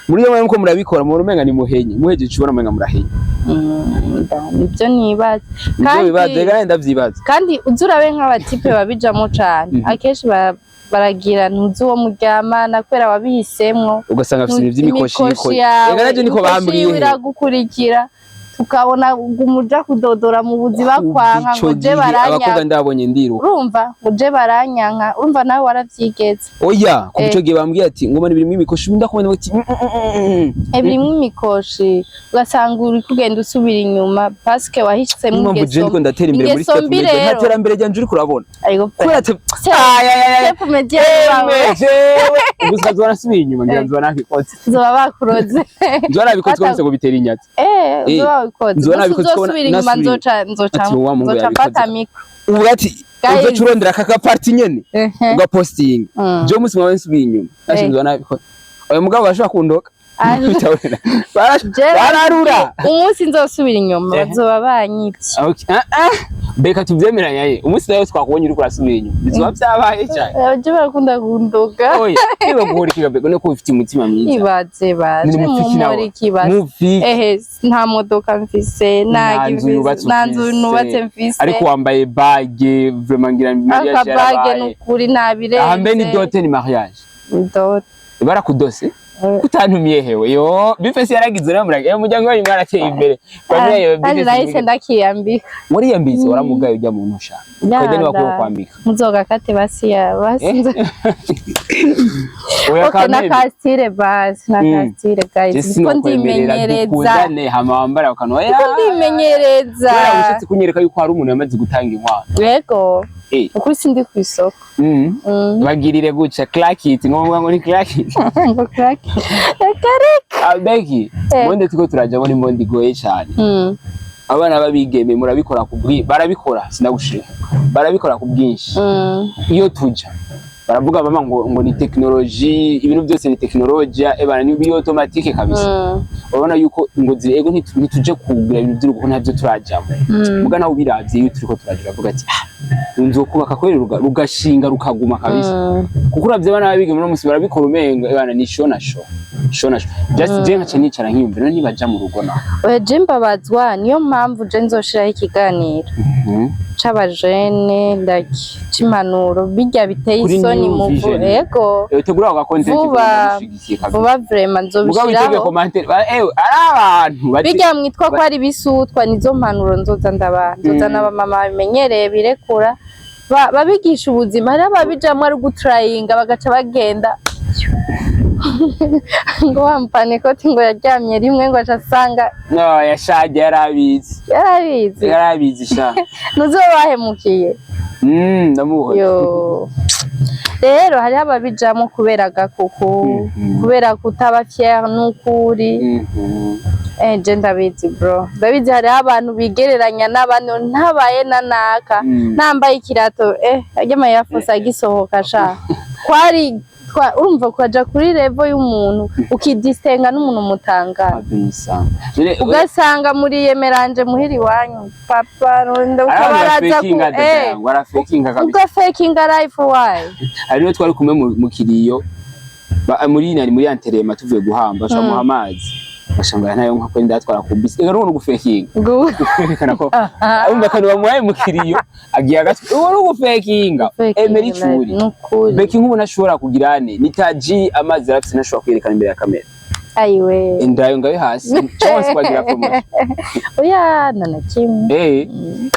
Speaker 2: muri yo muko murabikora, mu umenga ni muhenye, muhejeje ubona umenga murahenye.
Speaker 1: Nibyo nibaza.
Speaker 2: Nivyo bibaza kandi ndavyibaza.
Speaker 1: Kandi uzi urabe nk'aba type babijamo cane, akenshi baragira ntuzi uwo muryamana kubera wabihisemwo.
Speaker 2: Ugasanga afise ibintu vy'imikoshi.
Speaker 1: Imikoshi yawe,
Speaker 2: Ega navyo niko
Speaker 1: imikoshi
Speaker 2: bambwiye.
Speaker 1: yiwe iragukurikira, tukabona umuja kudodora mu buzi bakwanka
Speaker 2: Ico
Speaker 1: ngo je
Speaker 2: gihe abakobwa
Speaker 1: baranyanka.
Speaker 2: ndabonye ndiruka.
Speaker 1: Urumva ngo je baranyanka, urumva nawe waravyigeze.
Speaker 2: Oya, kuva ico gihe bambwiye ati ngo mbona birimo imikoshi, ndakubona bati
Speaker 1: Birimwo imikoshi, ugasanga uri kugenda usubira inyuma parce que wahisemo
Speaker 2: Niyo mpamvu je
Speaker 1: ingeso.
Speaker 2: ndiko ndatera imbere muri
Speaker 1: Ingeso
Speaker 2: step
Speaker 1: mbi
Speaker 2: media, nta
Speaker 1: rero.
Speaker 2: terambere ryanje uriko urabona
Speaker 1: Ariko
Speaker 2: kubera ati ay, ay, ay, ay.
Speaker 1: Step media yawe.
Speaker 2: Jewe gusa nzoba nasubiye inyuma, ngira nzoba nabikoze.
Speaker 1: Nzoba bakuroze.
Speaker 2: Nzoba nabikoze ko ngo bitera inyatsi.
Speaker 1: Nzoba wabikoze.
Speaker 2: Nzoba nabikoze ko
Speaker 1: uzosubira inyuma,
Speaker 2: nasubiye.
Speaker 1: nzoca nzoca
Speaker 2: Ati, wa Mungu
Speaker 1: nzoca
Speaker 2: yabikoze.
Speaker 1: mfata micro.
Speaker 2: Ubu ati
Speaker 1: Guys.
Speaker 2: uzoca urondera aka partie nyene ugapostinga. Jewe umunsi mwawe nsubiye inyuma nashe nzoba nabikoze, oya mugabo bashobora kundoka.
Speaker 1: Ah. Jewe
Speaker 2: Bararura.
Speaker 1: Umunsi nzosubira inyuma, bazoba banyivye.
Speaker 2: Okay. Ah, ah. Beka tuvyemeranya ye. Umunsi nawe twakubonye uriko urasubira inyuma, bizoba vyabaye cyane.
Speaker 1: Abaje barakunda kundoga.
Speaker 2: Oya, niba guhora ikiga no kuba ufite umutima mwiza.
Speaker 1: Ibaze baje
Speaker 2: Ni mufiki nawe.
Speaker 1: mumuri kibaze.
Speaker 2: Mufiki.
Speaker 1: Ehe, nta modoka mfise,
Speaker 2: Nta nzu yubatse
Speaker 1: nta nzu
Speaker 2: ufise.
Speaker 1: nubatse mfise.
Speaker 2: Ariko wambaye bague, vraiment ngira mariage
Speaker 1: Akabage
Speaker 2: yarabaye.
Speaker 1: nukuri nabirenze.
Speaker 2: Aha mbe ni dot, ni mariage.
Speaker 1: Dot.
Speaker 2: Barakudose. Kutantumiye hewe yo bifesi yaragize rero murage umuryango wanyu mwarateye imbere, famille yawe.
Speaker 1: Kandi nahise ndakiyambika.
Speaker 2: Wariyambitse, waramugaye ujya mu ntusha. Kwede niba bakwiye kwambika.
Speaker 1: Muzogakate basi ya basi.
Speaker 2: Oya.
Speaker 1: Okay, na
Speaker 2: Kameme.
Speaker 1: kastire basi, na kastire
Speaker 2: Je
Speaker 1: guys, niko
Speaker 2: sinokwemerera
Speaker 1: ndimenyereza.
Speaker 2: dukundane hama wambara akantu, oya.
Speaker 1: Niko ndimenyereza.
Speaker 2: Kubera ushatse kunyereka yuko hari umuntu yamaze gutanga inkwano.
Speaker 1: Yego. Ukuri sindi kw'isoko.
Speaker 2: Bagirire guca clack it, ngombwa ngo ni clack it.
Speaker 1: Ngo crack, reka reka.
Speaker 2: Ah, Becky, monde tuko turaja muri monde igoye cyane. Abana babigeme murabikora ku bwi barabikora, sinagushira. Barabikora ku bwinshi. Iyo tuja baravuga mama ngo ni technology, ibintu byose ni technology, ebana ni biri automatique kabisa. Urabona yuko ngo ziri ego ntituje kugura ibintu by'urugo kuko ntabyo turajamo. Muga nawe ubiravye iyo turiko turaja uravuga ati ah, nzokubaka kweri rugashinga rukaguma kabisa. Kuko uravye abana babigeme uno musi barabikora umenga ebana ni show na show. Show na show. Just je nkaca nicara nkiyumvira nibaja mu rugo naho.
Speaker 1: Oya, je mbabazwa, niyo mpamvu je nzoshiraho ikiganiro c'abajene like c'impanuro, bijya biteye
Speaker 2: Kuri
Speaker 1: isoni
Speaker 2: New
Speaker 1: mu
Speaker 2: Vision.
Speaker 1: Ego.
Speaker 2: Tegura ako content.
Speaker 1: Vuba.
Speaker 2: Ndagushigikiye kabisa.
Speaker 1: Vuba vraiment
Speaker 2: Mugabo witege
Speaker 1: nzobishiraho.
Speaker 2: commentaire. Ari abantu bati
Speaker 1: Bijya mwitwa ko ari bisutwa, nizo mpanuro nzoza ndabaha, nzoza n'abamama babimenyereye birekura, babigisha ubuzima. Hariho ababijamwo ari gutrayinga bagaca bagenda ngo wampane ikoti, ngo yaryamye rimwe ngo aca asanga
Speaker 2: No, yashaje yarabizi.
Speaker 1: Yarabizi.
Speaker 2: Yarabizi sha.
Speaker 1: Nuzo bahemukiye.
Speaker 2: Ndamuhoye.
Speaker 1: Yo, rero hariho ababijamwo kubera agakuku, kubera kutaba fier n'ukuri. Je ndabizi bro, ndabizi, hariho abantu bigereranya n'abandi, ntabaye na naka, nambaye ikirato, arya mayafose agisohoka sha. Twari urumva ukaja kuri level y'umuntu, ukidisenga n'umuntu mutangana.
Speaker 2: Kabisa. None
Speaker 1: Ugasanga muri yemeranje muhira iwanyu, papa runda ukabaraza ku
Speaker 2: Arafekinga, yangu arafekinga kabisa.
Speaker 1: Ugafekinga life, why?
Speaker 2: Hari twari kumwe mu kiriyo, muri nani, muri anterema, tuvuye guhamba, bamuha amazi, bashanga ntayo nka ko ndatwara ku bisi. Ega n'ubu gufekinga kwerekana ko urumva akantu bamuhaye mu kiriyo agiye agatwi, ubu ni ugufekinga. Emera icuri.
Speaker 1: Nukuri.
Speaker 2: Beki nk'ubu ntashobora kugira ane ni tajiri, amazi arafise, ntashobora kwerekana imbere ya kamera.
Speaker 1: Ayiwe.
Speaker 2: Indayo ngayo hasi cyangwa se kwagira promotion.
Speaker 1: Oya, nta na kimwe.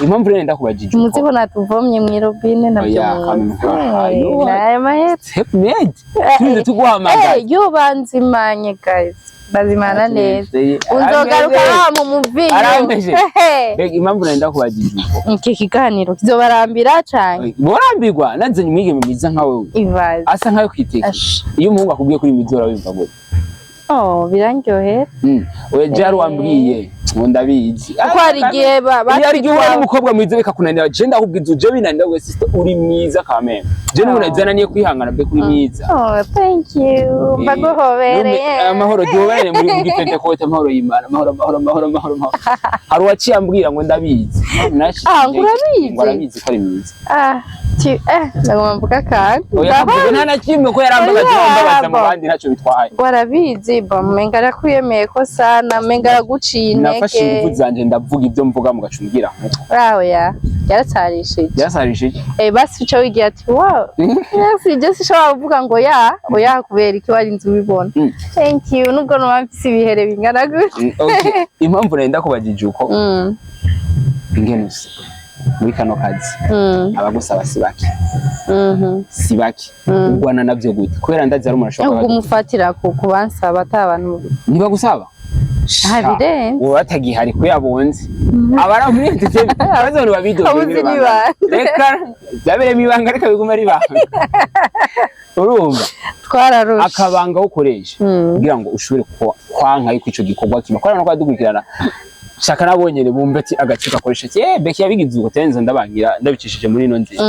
Speaker 2: Impamvu rero ndakubajije uko
Speaker 1: Muzi ko natuvomye mw'irobine nabyo.
Speaker 2: Oya,
Speaker 1: Muzi.
Speaker 2: ayo.
Speaker 1: Nayo mahera.
Speaker 2: Step made tuze tuguhamagara.
Speaker 1: Yo, banzimanye guys, bazimana neza, unzogaruka wa mu muvinyu.
Speaker 2: Arampeje. Mbega impamvu nari ndakubajije uko.
Speaker 1: Iki kiganiro kizobarambira cane.
Speaker 2: Borambirwa nanzanye umwigeme mwiza nka wewe.
Speaker 1: Ivaze.
Speaker 2: Asa nkayo kwiteka.
Speaker 1: Asha.
Speaker 2: Iyo umuhungu akubwiye kuri mwiza urabimva gute?
Speaker 1: Oh, birandyohera.
Speaker 2: Oya, jari wambwiye ngo ndabizi.
Speaker 1: Kuko hari igihe
Speaker 2: Iyo hari igihe uhura
Speaker 1: batwitwa
Speaker 2: n'umukobwa mwiza bikakunanira. Je ndakubwiza uje binanira we, sister, uri mwiza kameme. Je n'umuntu azananiye kwihangana be kuri mwiza.
Speaker 1: Oh, thank you, mbaguhobereye.
Speaker 2: Amahoro, duhoberane muri Pentecote, amahoro y'Imana, amahoro, amahoro, amahoro, amahoro, amahoro. Hari uwaciye ambwira ngo ndabizi. Nashitse
Speaker 1: Ah, ngo urabizi?
Speaker 2: Ngo arabizi ko ari mwiza.
Speaker 1: Ah, tu ndagomba mvuga akantu.
Speaker 2: Oya, ntabwo nta na kimwe ko yarambabaje,
Speaker 1: Oya,
Speaker 2: mbabaza mu
Speaker 1: bo.
Speaker 2: bandi ntacyo bitwaye.
Speaker 1: Ngo arabizi, bo menga arakwiyemeye ko sana menga araguciye
Speaker 2: Nafashe
Speaker 1: intege.
Speaker 2: ingufu zanje ndavuga ibyo mvuga, mugacumbwira nkuko.
Speaker 1: Aho ya yarasarishije.
Speaker 2: Byasarishije.
Speaker 1: Basi uca wigira ati wow, merci. Je sinshobora kuvuga ngo ya oya, kubera iki warinze ubibona. Thank you, nubwo nuba mfise ibihere bingana gutya.
Speaker 2: Okay. Impamvu nari ndakubajije uko, ingene usa muri kano kazi, abagusaba si bake, si bake. Ugwana navyo gute? Kubera ndazi hari umuntu ashobora
Speaker 1: Ubwo
Speaker 2: kuba
Speaker 1: umufatira ku bansaba ata abantu.
Speaker 2: Ntibagusaba.
Speaker 1: Ah, birenze.
Speaker 2: Uwo batagihari ko yabonze abari muri entertainment, abazi abantu babidoze.
Speaker 1: Abuzi
Speaker 2: nyine
Speaker 1: ni
Speaker 2: bangana.
Speaker 1: bande.
Speaker 2: Reka byabereyemo ibanga, reka bigume ari ibanga, urumva?
Speaker 1: Twararushe.
Speaker 2: Akabanga ukoresha kugira ngo ushobore kwanka yuko ico gikorwa kiba, kubera no dukurikirana shaka nabonyene bumve ati agace gakoresha ati beki yabigize uko tenze, ndabangira ndabicishije muri ino nzira.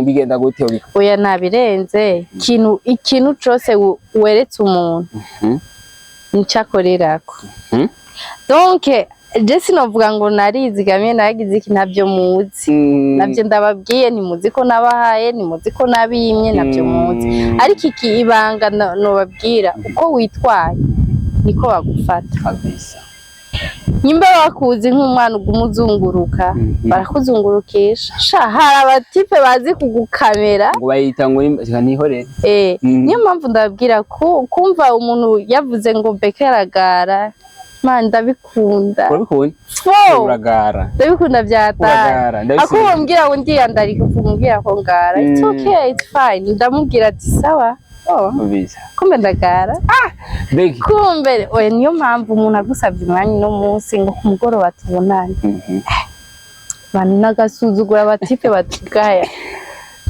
Speaker 2: Bigenda gute ubika?
Speaker 1: Oya, nabirenze. Ikintu cose weretse umuntu nico akorerako. Donc je sinovuga ngo narizigamye, naragize iki, ntabyo muzi. Nabyo ndababwiye, ntimuzi ko nabahaye, ntimuzi ko nabimye, nabyo muzi. Ariko iki ibanga nobabwira, uko witwaye niko bagufata.
Speaker 2: Kabisa.
Speaker 1: Nyimba bakuzi nk'umwana uguma uzunguruka, barakuzungurukisha. Sha, hari abatipe bazi kugukamera.
Speaker 2: Ngo bayita ngo reka nihorere.
Speaker 1: Niyo mpamvu ndababwira kumva umuntu yavuze ngo beke aragara, man, ndabikunda.
Speaker 2: Urabikunda?
Speaker 1: Fo!
Speaker 2: Uragara.
Speaker 1: Ndabikunda vyatari.
Speaker 2: Uragara, ndabisubiza.
Speaker 1: Akubwira ngo ndiyandarika, kumubwira ko ngara, it's okay, it's fine. Ndamubwira ati sawa, oh,
Speaker 2: Kabisa.
Speaker 1: kumbe ndagara.
Speaker 2: Beki.
Speaker 1: Kumbe oya, niyo mpamvu umuntu agusabye umwanya uno munsi ngo ku mugoroba tubonane, bantu n'agasuzugura, abatipe batugaya.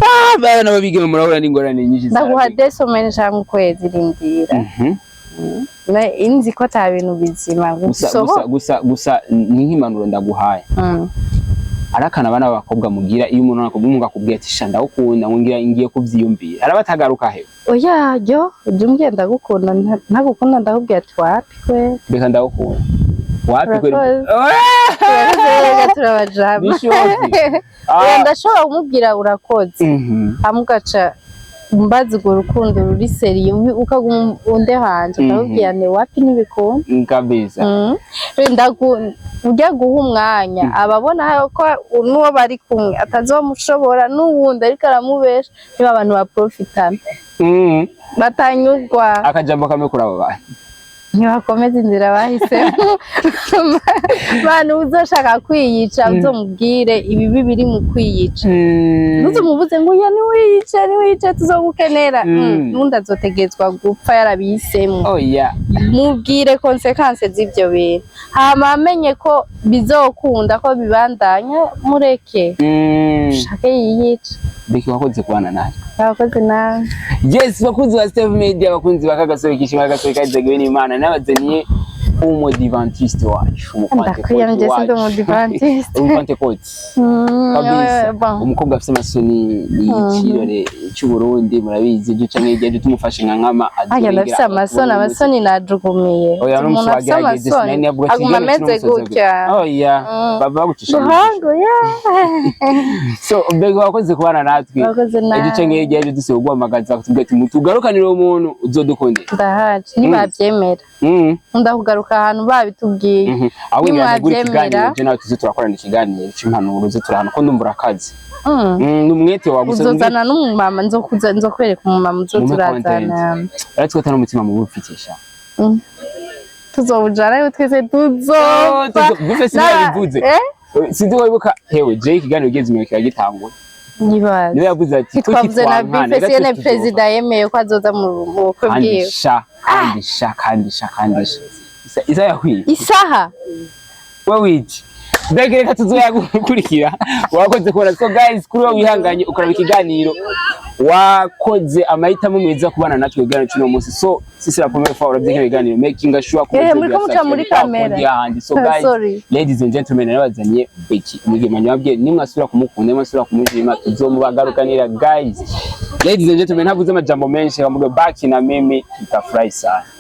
Speaker 2: Ah, bana babigeme murahura n'ingorane nyinshi.
Speaker 1: Ndaguha
Speaker 2: zawe.
Speaker 1: 2 semaines canke ukwezi, rindira. Inzi ko ata bintu bizima
Speaker 2: Gusa
Speaker 1: gusohoka.
Speaker 2: Gusa ni nk'impanuro ndaguhaye. Arakana abana b'abakobwa mugira, iyo umuntu akubwiye, akubwiye ati sha ndagukunda, ngo ngira ngiye kuvyiyumvira, araba atagaruka he?
Speaker 1: Oya, ryo ujya umbwira ndagukunda, ntagukunda ndakubwira ati wapi kwe.
Speaker 2: Reka ndagukunda, wapi kweli?
Speaker 1: Urakoze. Urakoze, turabajama.
Speaker 2: Nishozi.
Speaker 1: Oya, ndashobora kumubwira urakoze, hama ugaca mbaza urwo rukundo ruri sérieux, ukaguma unde hanze, ndakubwira nti wapi, ntibikunda.
Speaker 2: Kabisa.
Speaker 1: Wenda ujya guha umwanya ababona ko n'uwo bari kumwe atazomushobora, n'uwundi ariko aramubesha, niba abantu baprofitana batanyurwa.
Speaker 2: Akajambo kamwe kuri abo bantu.
Speaker 1: Ntibakomeza inzira bahisemo. Bantu uzoshaka kwiyica, uzomubwire ibibi biri mu kwiyica. Ntuzumubuze ngo oya, niwiyice, niwiyice tuzogukenera. N'undi azotegetswa gupfa yarabihisemo.
Speaker 2: Oya.
Speaker 1: Mubwire conséquences z'ivyo bintu, hama amenye ko bizokunda ko bibandanya, mureke shake yiyice.
Speaker 2: Beki, wakoze kubana nawe.
Speaker 1: Abakozi nawe.
Speaker 2: Yes, bakunzi ba Steve Media, bakunzi ba Kagasore kishima, Kagasore kazagiwe n'Imana, nabazaniye Umudivantiste wacu,
Speaker 1: Ndakwiyamye, sindi umudivantiste.
Speaker 2: Umupantekote kabisa.
Speaker 1: Bon.
Speaker 2: Umukobwa afite amasoni ni ikirore cy'Uburundi, murabizi ibyo canke hirya tumufashe nka nkama.
Speaker 1: Aya, ndafise amasoni, amasoni najugumiye.
Speaker 2: Oya,
Speaker 1: Umuntu afise
Speaker 2: wagerageje
Speaker 1: amasoni
Speaker 2: sinari navuga ati
Speaker 1: aguma
Speaker 2: igihano
Speaker 1: ameze
Speaker 2: cy'umusozi.
Speaker 1: gutya.
Speaker 2: Oya, baba bagucisha mu
Speaker 1: Ruhango ya.
Speaker 2: jisho. So mbega wakoze kubana natwe.
Speaker 1: Wakoze nawe.
Speaker 2: Ejo canke hirya ejo dusibe guhamagaza tubwira ati tugarukanire uwo muntu uzodukundira.
Speaker 1: Ndahari nibavyemera. Ndakugaruka ahantu babitubwiye.
Speaker 2: Ahubwo ngira ntegure
Speaker 1: Nimwavyemera.
Speaker 2: ikiganiro, je nawe tuze turakorana ikiganiro c'impanuro, uze turahana ko ndumva urakaze. Ni umwete wawe gusa.
Speaker 1: Uzozana n'umumama, nzokuza nzokwereka umumama uzoturazana.
Speaker 2: Ariko atari umutima mubi ufite.
Speaker 1: Tuzobujana yo twese tuzopfa.
Speaker 2: Bife sinabivuze.
Speaker 1: Eh?
Speaker 2: Sinzi ko wibuka hewe je ikiganiro ugeze inyuma kiragitangura.
Speaker 1: Nyibaza.
Speaker 2: Niwe yavuze ati
Speaker 1: Twavuze na
Speaker 2: twankana,
Speaker 1: Bifesi
Speaker 2: reka
Speaker 1: yene
Speaker 2: twese
Speaker 1: perezida yemeye ko azoza mu bukwe
Speaker 2: kandi
Speaker 1: bwiwe.
Speaker 2: Sha kandi sha kandi sha kandi sha isa yakwiye.
Speaker 1: Isaha.
Speaker 2: We wiki mbega reka tuzoyagukurikira. Wakoze kubona. So guys, kuri wowe wihanganye ukaraba ikiganiro, wakoze amahitamo meza kubana natwe ikiganiro cy'uno munsi. So sisi la première fois uravye kino kiganiro, making sure ko
Speaker 1: Eh, muriko muca muri kamera.
Speaker 2: Ahandi. So guys,
Speaker 1: Sorry.
Speaker 2: ladies and gentlemen, nabazanye Becky umwigeme nyabwe. Nimwasubira kumukunda, nimwasubira kumushima, tuzomubagarukanira. Guys, ladies and gentlemen, ntavuze amajambo menshi, bamuge baki na mimi tutafurahi sana.